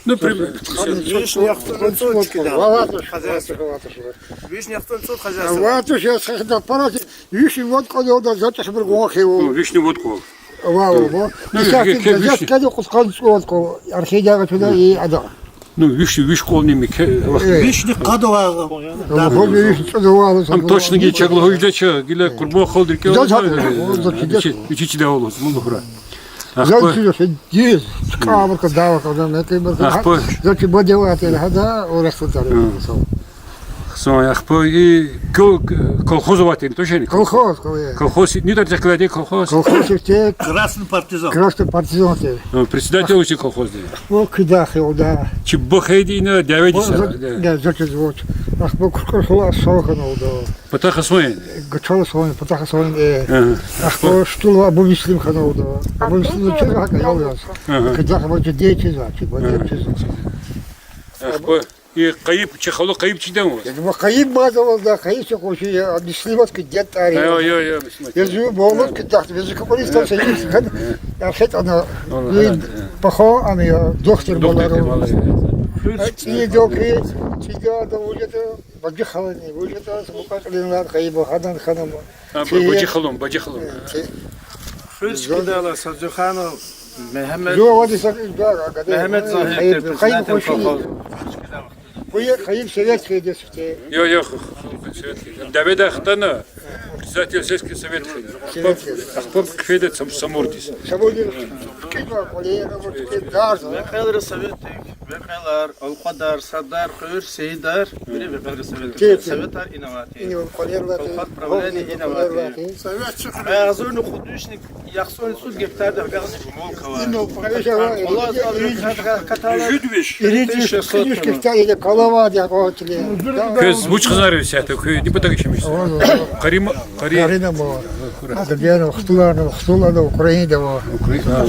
Ну, прям. Вишни яхцӏурни цӏуд кӏвал. Валлагь, туш, валлагь, туш, валлагь, туш. Вишни яхцӏурни цӏуд хозяйство. Валлагь, туш, я схида парати, вишни вад кӏвал я, да, зачахбур гван хиву. Вишни вад кӏвал. Ва, ва, ва. Ну, исятда вишни. Кӏеле кьудкъанни цӏуд кӏвал, архивда ачуда и ада. Ну, виш, виш кӏвални меке. Э. Вишни къад ава. Ва, вишни цӏуд ава. Ам точно гила чаз лугьуз жедач, гила Къурбан халудин кӏел. Жедач, жедач. Вичи, вичи чидай лугьуз, мун лугьурай. Ахпа. Заз чиз, чкӏа абурукай дава кьадан, мекӏибурукай. Ахпа. Заз чи бадевати гьада, о рахсун тар. Гьа. Хъсан, ахпа и кол-, колхоз авай тир, тушир? Колхоз, кол-, э. Колхоз, ни тӏварцӏихъ галайди колхоз? Колхоз ифте. Красный партизан. Красный партизан тир. О, председатель вуч я колхоздин? О, куьдахъ я ада. Чи буба хьайиди ина дяведиз. О, за-, да, заз чиз вуч. Ахпа кукӏушула сал хьана ада. Патахъ асван? Гачал асван, патахъ асван, э. Ага. Ахпа Штулва Абумуслим хьана ада. Абумуслим чиз гьакӏ аял яз. Ага. Куьдахъ ва чи дидедиз, чи бадев чиз. Ахпа. И Къайиб, чи халу Къайиб чидай ваз? Я, ва Къайиб мад авазда, Къайиб чи къунши я, Муслимат ки дед тӏвар я. Ай, ай, ай, Муслимат. Я зи бавлуд ки дахт, я зи капӏализ тахт, я зи кан. Я хет ана. Валлагь, и я. Паха ана я, дохтур балару. Дохтур балару. Чи доки, чи дада вуж ятӏа, Бажи халани, вуж ятӏа, са мукьва-кьилин лад Къайиб, гьадан ханум. А, чи Ба-, Бажи халун, Бажи халун. Э, чи. Хуьр чкидайла Саджиханов Мегьамед. Жо вади са, да, да, да. Мегьамед Загьир, Хайиб, председатель Хайиб колхоза. Хуьр чкидайла. Хуьр, Хайиб советский десте. Йо, йо, ху-, ху-, ху-, советский. Даведа хтана, председатель сельский совет хтана. Советский. Ахпа хъфейда Сам-, Самурдиз. Самурдиз. Кидва, коллега, вот, кидва. Векьелри советдик, векьелар, алкьвадар, садар, хуьр, сейидар, вири векьелри советдик. Советар ина авайди. Ина кьвалер авайди. Колхоз правление ина авайди. Совет чи хуьр. Агъзурни кьуд вишни яхцӀурни цӀуд гектарда агакьна мулка авай. Ина кьвалер авай. Кьвалер авай. Ирид виш, ирид виш гектар ина кала авайди, акьалтили. Квез вуч хизанар ава исятда, куь депутат гишемиш? Карим, Карим. Карина ма. Ада бяна хтулана, хтулана Украинада ва. Украина.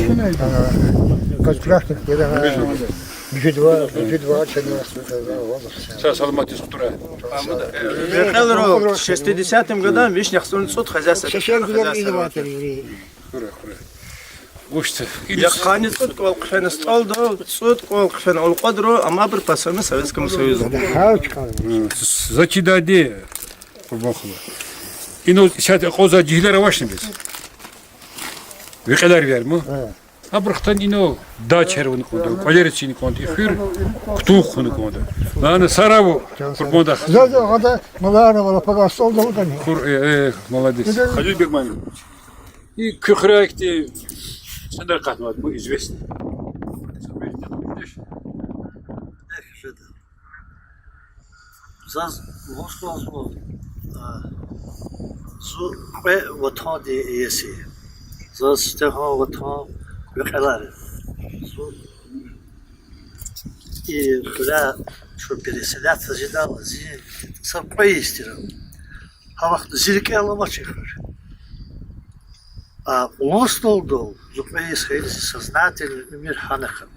Контрактник яда. Бижидва, бижидва чена. Са саламатиз хтура. Векьелри шестидесятым годам вишни яхцӀурни цӀуд хозяйство. Шешен гудан инноватор. Хура, хура. Гушта. Я къанни цӀуд кӀвал хъфена стӀалда, цӀуд кӀвал хъфена алкьвадра, амма абур по всему Советскому Союзу. Зачидади, Къурбан хула. Ина исятда акьван жегьилар авачни бес? Векьелар вяр ма? Абурухтан инал дачаяр авуна кӀанда, кӀвалер эцигна кӀанда, и хуьр кутун хъувуна кӀанда. Лагьана Сарав Кьурбандагъ. Заз гьада маларна вала пагас столдал кӀани. Хур, э, э, молодец. Халил Бегман. И куь хуьре ихьтин сенер акъатнавайди, известный. Заз лугьуз кӀанзава, а, зун кьве ватандин иеси я. Заз сифтегьан ватан Векьелар я. Зун и хуьре чун переселяться жедайла зи са кьве йис тир. Гьа вахтунда зи рикӀел аламач и хуьр. А, кьулан столдал, зун кьве йис хьайила зи сознательный уьмуьр гьана хьана.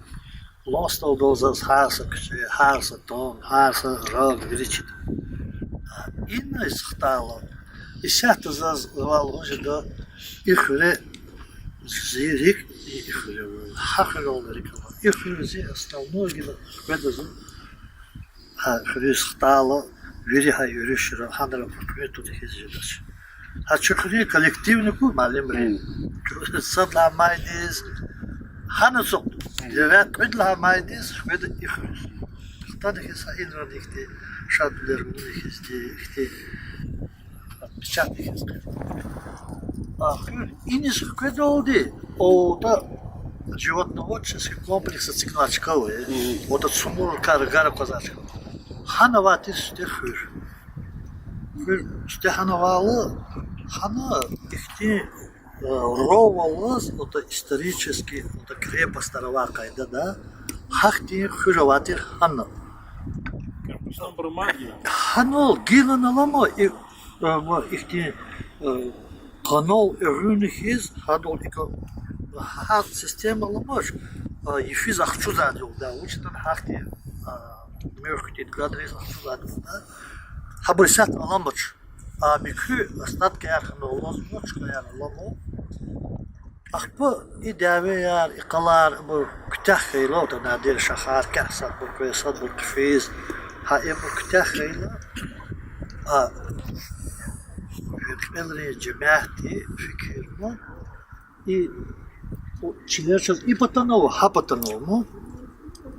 Кьулан столдал заз гьар са куьче, гьар са тан, гьар са раг вири чида. А, иниз хтайла, исятда заз вал лугьуз жеда, и хуьре зи рикӀ, и, и хуьре ава, гьа хуьрел рикӀ ава. И хуьр зи основной гила хкведа зун. Гьа хуьруьз хтайла, вири гьа юришра, гьанра гьукуматдин хьиз жедач. Гьа чи хуьруьн коллективни ку муаллимри. Сад лагьай майдиз, гьана цукьуд, девет-кьуд лагьай майдиз хкведа и хуьруьз. Хтана хьиз гьа инрани ихьтин шадвилер авуна хьизди, ихьтин отпечаток хьиз хъведа. А хуьр иниз хкведалди, отӀа животноводческий комплекс эцигнавай чка ава, э. ОтӀа цумур кар гара квазвай чка. Гьана авай тир сифте хуьр. Хуьр сифте гьана авайла, гьана ихьтин, э, ров алаз, отӀа исторический, отӀа крепостар авай къайдада, гьахьтин хуьр авай тир гьана. Гьанал гилан алама, и, э, ма ихьтин, э, къанал эгъуьнна хьиз, гьадал икӀ, гьа система аламач, э, йифиз ахчузвайди я лугьуда, вучтан гьахьтин, э, муьгъ хьтин гадриз ахчузвайди я лугьуда. Гьабур исятда аламач. А муькуь остаткаяр хьана алазма, чкаяр алама. Ахпа и дявеяр, и къалар абур куьтягь хьайила, отӀа Надир шагьардикай садбур къвез, садбур хъфиз, гьа ибур куьтягь хьайила, а, векьилрин жемятди фикирна, и, у, чилер чаз и патанал ава, гьа патанал ава,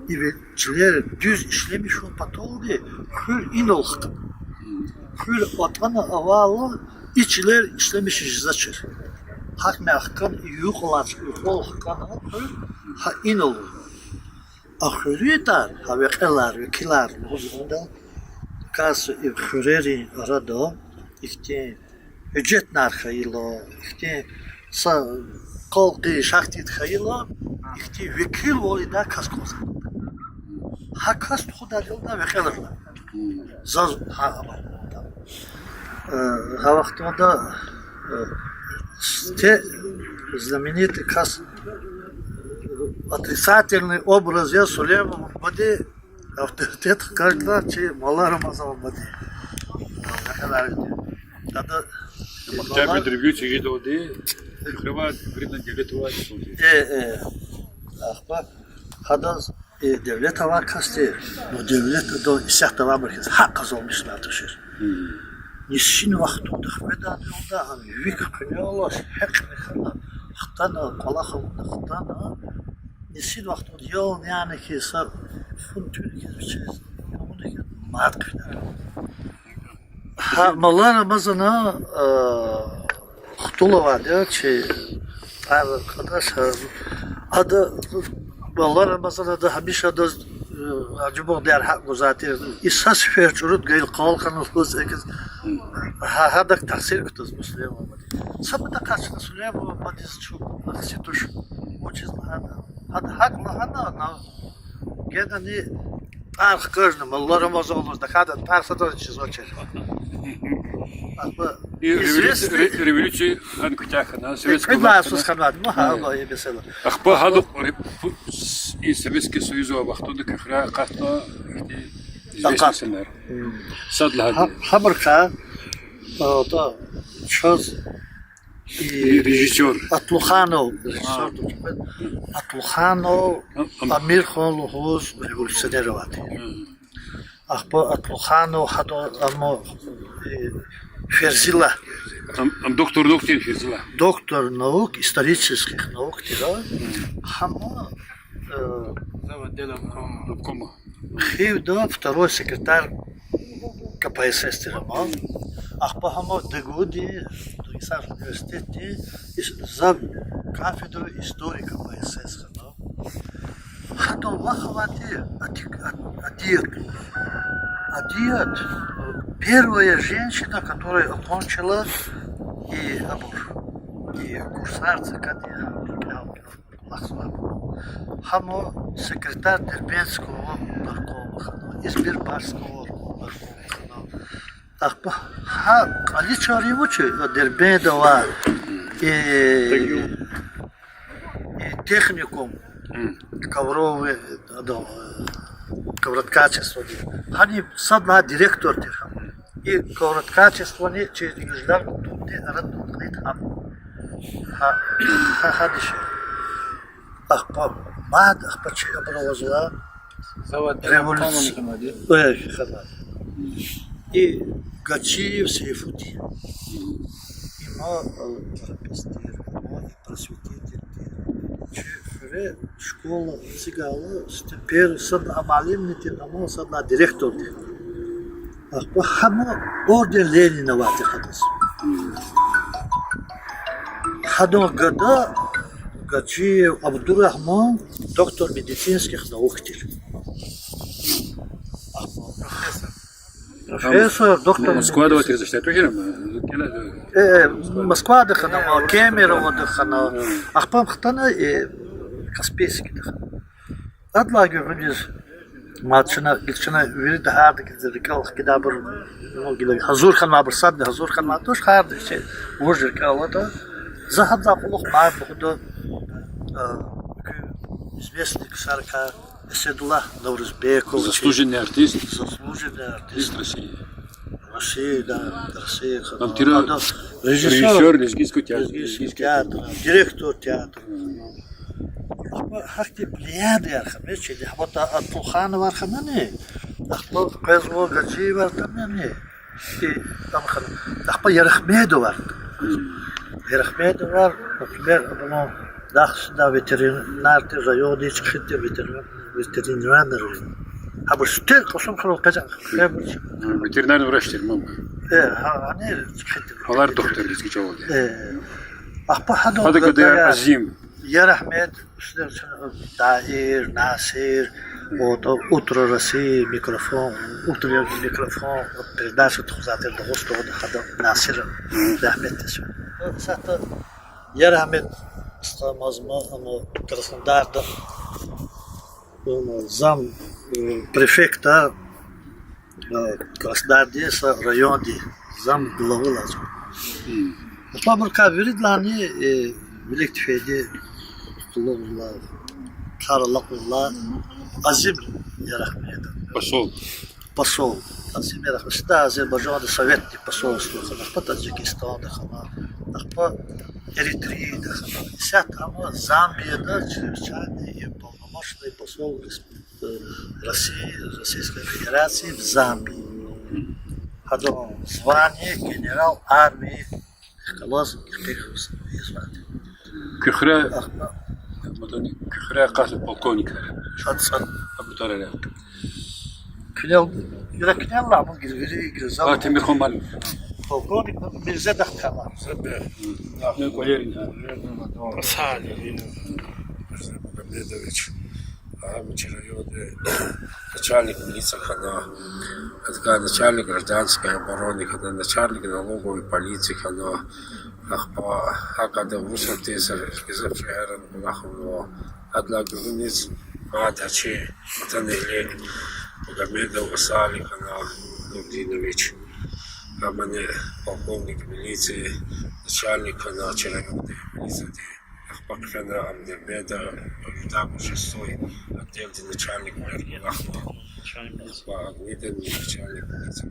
и ве-, чилер дуьз ишлемишун паталди хуьр инал хтӀ. Хуьр атӀана авайла, и чилер ишлемиш жезвачир. Гьахьна хкана, и юкьвал, юкьвал хкана хуьр, гьа инал ава. А хуьруьн тӀвар, гьа векьилар, векилар лугьуз кӀанда, кас и хуьрерин арада ихьтин гьуьжетар хьайила, ихьтин са халкьдин шахтид хьайила, ихьтин векилвал ийидай кас кӀанзавайди. Гьа кас тухудайди я лугьуда векьилар. Заз гьа амал. Э, гьа вахтунда, э, сифте знаменитый кас, э, отрицательный образ я Сулейман бубадин, авторитет хкажда чи Малла Рамазан бубадин. Ада Октябрь революция жедалди, хуьре авай, виридан девлет авай инсанди. Э, э. Ахпа гьадаз, э, девлет авай кас тир, ну, девлет адан исятда авайбур хьиз гьакӀ къазанмишнай тушир. Нисин вахтунда хкведайди я лугьуда, ам вик хъуьнелаз гьекьна хьана, хтана, кӀвалах авуна хтана, нисин вахтунда ял няна хьиз, са фу туьна хьиз вичиз, авуна хьиз мад хъфидай. Гьа, Малла Рамазана, э, хтул авайди я чи тӀвар кьадаш, э, ада, Малла Рамазан ада гьамиша адаз, э, ажубугъдияр гьакӀ гузвай тир. И са сефер чӀуруд гайила къал хьана лугьуз эказ, гьа, гьадак таъсир кутаз Сулейман бубади. Са патахъай чна Сулейман бубадиз чун ахси туш, вучиз лагьайтӀа гьада гьакӀ лагьана, на, генани тӀвар хкажна, Малла Рамазан лугьуз, тахьайтӀа тӀвар садазни чизвачир. Ахпа и революция, известный ре-, революция гьана куьтягь хьана, советская власть хьана. Кьвед лагьай йисуз хьанвайди, ма, гьа, э, ва и месэла. Ахпа гьадан къвариб, и Советский Союз авай вахтунда куь хуьре акъатна, ихьтин известный инсанар. Сад лагьайди. Гьа-, гьабурукай, э, тӀа чаз И режиссёр. Атлуханов, режиссёр, Атлуханов Амирхан лугьуз революционер авайди. Ахпа Атлуханов гьада, амма, э, Ферзила, Ам, ам доктор наук тир физила. Доктор наук, исторических наук тира. Гьама, э, Зав отдела обкома. Обкома. Хивда второй секретарь К П С С тир ама. Ахпа гьама ДГУ-ди, Дагъустан университетди, ис-, зав кафедры истории К П С С хьана. Гьадан вах авайди Ади-, Ад-, Адият. Адият, э, первая женщина, которая окончила и абур, и курсар ЦК-ди, гьа, гьа, гьа, гьама секретарь Дербентского горкома хьана, Избербашского горкома хьана. Ахпа гьа кӀвале чарив вуч я, Дербентда авай, э, и техникум, ковровый, ада, э, ковроткачестводи. Гьанин сад лагьай директор тир гьа. И ковроткачествони чи юждагъ тунди арада кьит гьам. Гьа, гьа, гьа диши. Ахпа мад, ахпа чи абур авазва. Завод революц-, э, хана. И Гачиев Сейфудин. Има, э, рапестир, има и просветитель тир. Чи хуьре школа эцигайла, степер сад лагьай муаллимни тир, ама сад лагьай директор тир. Ахпа гьама орден Ленина авайди гьадаз. Гьадан гада Гачиев Абдурагьман, доктор медицинских наук тир. Профессор. Профессор, доктор медицинских. Москвада аватир за штат, тушир ама, кена, э, э, Москвада хьана, Кемеровода хьана. Ахпа хтана, э, Каспийскда хьана. Адалай гуьгъуьниз мад чна, гила чна вирида гьардаз рикӀел хкидайбур, ну, гила гьазур хьанвайбур, садни гьазур хьанвайди туш, гьардаз чи вуж рикӀел алатӀа. За гьадалай кьулухъ мад лугьуда, э, куь известный ксарикай, Эседуллагь Наврузбеков, заслуженный артист, заслуженный артист России. России, да, России. Ам тир режиссёр, режиссёр лезгинского театра, лезгинского театра, директор театра. Ахпа гьахьтин влиянияр хьана чи, ахпа та Атлухановар хьанани, ахпа къвезва Гачиевар хьанани, ахпа Ярахмедовар. Ярахмедовар, например, абурун Дахсида ветеринар тир, районда чӀехи тир ветеринар, ветеринар. Гьабур сифте Кьасумхуьрел къезе хебур. Ветеринарный врач тир, мама. Э, гьа, гьани чӀехи тир. Гьалар духтур лезги чӀалал. Э. Ахпа гьадан гада Азим. Ярахмед, Даир, Насир, вот, «Утро России», микрофон, «Утренний микрофон», вот, передача тухузвай тир Дагъустанда, гьада Насир рагьметдиз. Исятда Ярахмед стхамазма, ама Краснодарда, ама зам, э, префекта, э, Краснодарди са районди зам главы лазва. Ахпа абурукай виридалайни, э, вилик тефейди, кьулухъ ала, кар алакьун ала, Азим Ярахмедов. Посол. Посол. Азим Ярахмедов. Сада Азербайжанда советский посольство хьана, ахпа Таджикистанда хьана, ахпа Эритрияда хьана. Исятда ама Замбияда чрезвычайный и полномочный посол России, Российской Федерации в Замбии. Гьадан звание генерал армии галаз ихтилаф ийизвайди. Куь хуьре, куь хуьре къаси полковникар? Абутарарян. Куьнел, ира куьнел ала, мун гила вири гила зал. Ва Темирхан муаллим. Полковник Мирзедах хьана. Сали Мирза Магомедович. Агьа, чи районда начальник милиции хьана, адакай начальник гражданской обороны хьана, начальник налоговой полиции хьана, ахпа гьакӀ ада Урусатдиз Кизилюрт шегьерра кӀвалах авунва. Адалай гуьгъуьниз мад гьа чи ватанэгьли Магомедов Сали хьана Нурдинович, гьамани полковник милиции, начальник хьана чи райондин милицияди. Ахпа хъфена ам Дербентда, по трудовому, шестой отделдин начальник мер кӀвалахна. Ахпа ам виден начальник милиции.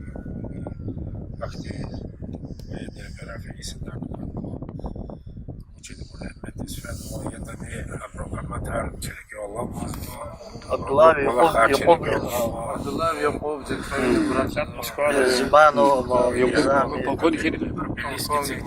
Ахпа военный операция иса дар кванва. Вучиз абур рагьметдиз фенва, ятӀани абурун аматар чи регионда Абдуллаев Якуб, Якуб. Абдуллаев Якуб, Зелимханов Мурад. Зиманов, Якуб, Мирза, полковник. Полковник.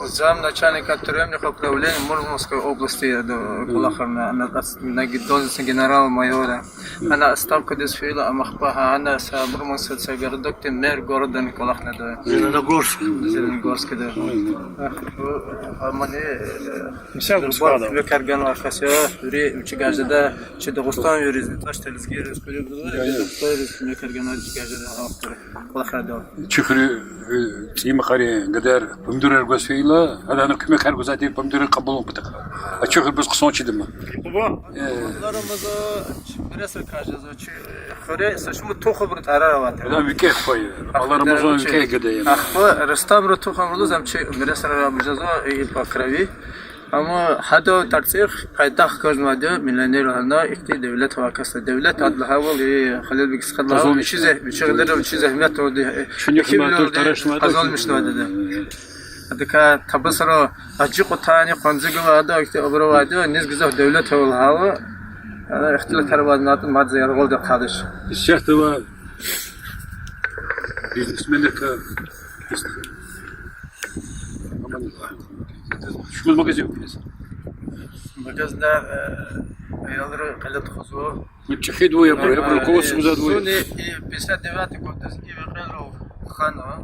Зам начальника тюремных управлений Мурманской области, э, кӀвалахарна, на, на должность генерал-майора. Ана отставкадиз фейила, ам ахпа гьана са Мурманскида са городокди мэр города кӀвалахнавайди. Зеленогорск. Зеленогорскда. Ах, бу, амани, э, мисал, рубат складов. Куьмек гана кас я, вири вичи гаждада, чи Дагъустан вири, таш телезгириз, куьруь, Дагъустан вири куьмек гана чи гаждада, автор. Чи хуьруьз, э, цӀийи мехъерин гадаяр помидорар гваз фейила, гьадан куьмекар гваз атайла помидорар кьабулун патахъай. А чи хуьр бес хъсан чида ман. Э. Алармаза, чи миресра каждаза, чи хуьре са шумуд тухумрин тӀварар аватӀа. Адан викӀегь пай. Алармазан викӀегь гада я. Ахпа Рустамрин тухумрилай зам чи миресра мужаза и по крови. Амма гьадан тарцихъ пайдах хкажнавайди, миллионер лагьана, ихьтин девлет авай кас. Девлет ада лагьайвал, и Халилбек стхади лагьайвал, вичи зегь-, вичи гъилера, вичи зегьметдалди, э, чуьнуьхъ ихьтин мартур миллионер тарашнавайди. Азалмишнавайди. Адакай табасара ажи кьутайни къванцигвал ада, ихьтин абур авайди, низ гзаф девлет ава лагьайла, ана ихтилатар авайди, мад за яргъалди хъалиш. Исятда ва бизнесменрикай Шумуд магазин куьнез? Магазинар, э, аялри кьиле тухузва. Ну, чӀехиди ва абуру, абуру руководство гузвайди ва. Зунни, э, пятьдесят девятый годдиз и векьерал хана,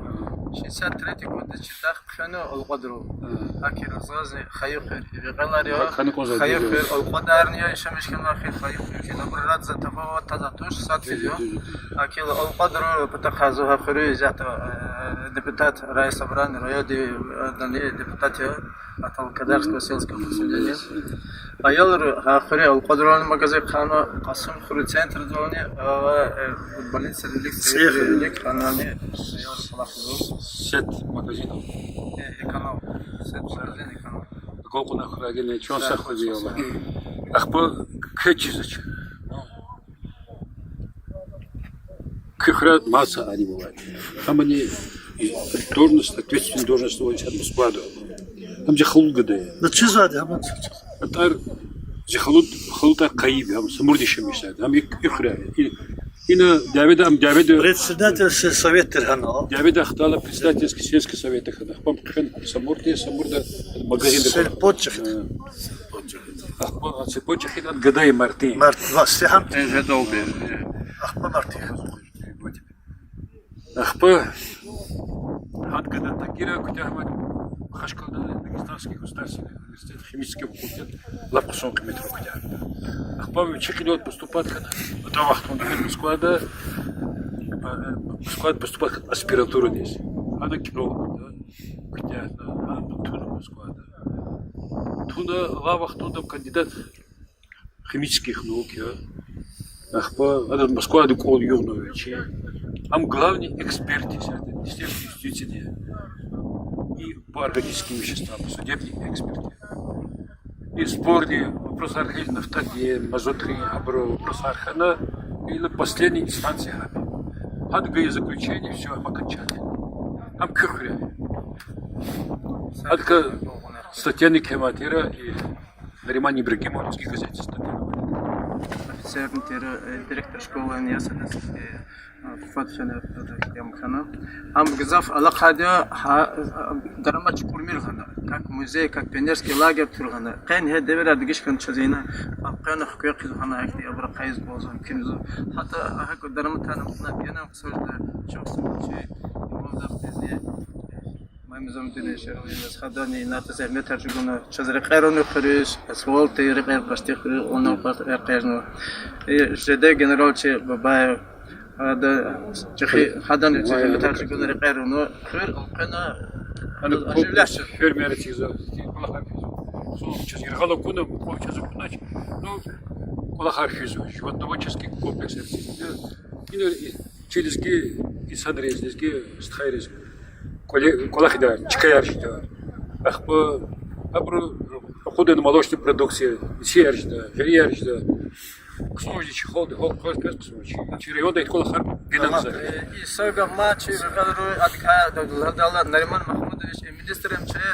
шестьдесят третий годдиз чидахъ хъфена Алкьвадрал. Гьа. ГьакӀ разгъазни Хайи хуьр, и векьерар я. Гьа, хана кӀанзавайди. Хайи хуьр, Алкьвадарни я, яшамиш хьанвай хуьр, Хайи хуьр. Абур разница, тафават таза туш, сад физ я. Дуьз, дуьз, дуьз. ГьакӀ Алкьвадрал патахъай зун гьа хуьруьз ятӀа, э, депутат райсобрания, районный, э, дани депутат я, от Алкадарского сельского поселения. Аялри гьа хуьре Алкьвадрални магазин хъана, Кьасумхуьруьн центрдални, а, э, больница вилик, цӀи хуьр вилик хъанани, аялри кӀвалахзава. Сет магазин. Э, Эконал. Сет магазин Эконал. Гокуна хурагина чун сагъ хьуй, я Аллагь. Ахпа квез чизвач. Куь хуьре маса алим авай. Амани должность, ответственная должность авай чаз Москвада. Ам зи халу гада я. Ну, чизвайди, ам. АтӀар зи халу, халу тӀвар Къайи я, ам Самурда яшамиш жезвайди. Ам и, и хуьре. И, ина дяведа, ам дяведа. Председатель сельсовета тир гьана. Дяведа хтайла председательский сельский совет хьана. Ахпа хъфена Самурда, Самурда магазин. Сельпо чӀехида. Ахпа, а, сельпо чӀехида, ада гада я Мартин. Март, ва сигьам. Э, жедалди. Ахпа Мартин. Ахпа гьада гада тагира куьтягьна Махачкъаладай Дагестанский государственный университет, химический факультет, лап хъсан къиметрал куьтягьна. Ахпа вичи кьилел поступать хьана, ада вахтунда Москвада, э, Москвада поступать хьана аспирантурадиз. Гьана кӀелна, куьтягьна, гьана туна Москвада. Туна, а вахтунда кандидат химических наук я. Ахпа ада Москвада кӀвал югънавай чи. Ам главный эксперт я Министерства юстиции и по органическим веществам, судебный эксперт я. И спорный вопросар хьиз, нафтадин, мазутрин, абурун вопросар хьана, или последняя инстанция гьабур. Гьада гайи заключение, всё, ам окончательно. Ам куь хуьре. Гьадакай статьяни кхьенвай тир, и Нариман Ибрагимов, Лезги газетдиз статья. Офицерни тир, э, директор школы я, садас, э, фад фена, э, ям хьана. Ам гзаф алакъада, гьа, э, дарамат чукӀурмир гьана, как музей, как пионерский лагерь тур гьана. Къенин гьа девирар дегиш хьана чаз ина, а къена хкве хъийиз гьана, ахьтин абур къайиз гваз, кимзу. ГьатӀа гьакӀ дараматарни кьуна, генани хъсан жеда, чухсагъул чи, имамдахъ тезни. Мамед Замдинович Шералиеваз, гьадани инал зегьметар чӀугуна, чаз рекьер авуна хуьруьз, асфальт рекьер, къашди хуьруьз, ана рекьер жезва. И жеда генерал чи Бабаев, гьада чӀехи, гьадани зегьметар чӀугуна рекьер авуна, хуьр элкъвена, ана оживляться. Фермер чизва, кӀвалахар хьизва. Хъсан чаз яргъал акуна, мукьва чаз акунач, ну, кӀвалахар хьизва. Животноводческий комплекс я. Ина и чи лезги инсанриз, лезги стхайриз кӀвале-, кӀвалахида, чкаяр жеда. Ахпа абуру акъудна молочная продукция, мисияр жеда, гъилияр жеда. Хъсан жеда чи халкьди, халкь квез, квез хъсан жеда. Чи районда и кӀвалахар генани за. Э, и сагама чи рекьерал адакай дала Нариман Махмудович, э, министр МЧС,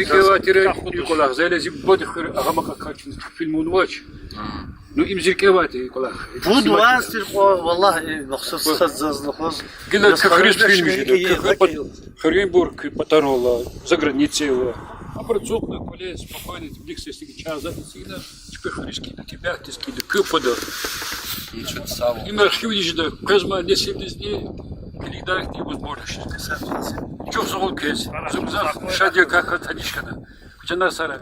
рикӀе авай тир и кӀвалах, за зи бубади хуьр агъамакьа качна фильм авунач. Ну, им зи рикӀе авай тир и кӀвалах. Пуд ваз тир кьван, валлагь, махсус сад заз лугьуз. Гила куь хуьруьз фильм жеда, куь хуьр пат-, хуьруьнбур куь патарал ала, за границада ава. Абур ацукьна кӀвале спокойно, теплица эцигна, чаз затӀ эцигна, чпи хуьруьз кӀелна, кибяхтиз кӀелна, куь патал. Им архивда жеда, къвезмай несилдизни килигдай ихьтин возможность жеда. Чухсагъул квез. Зун гзаф шад я гьахьтин таниш хьана. Чанар сагърай.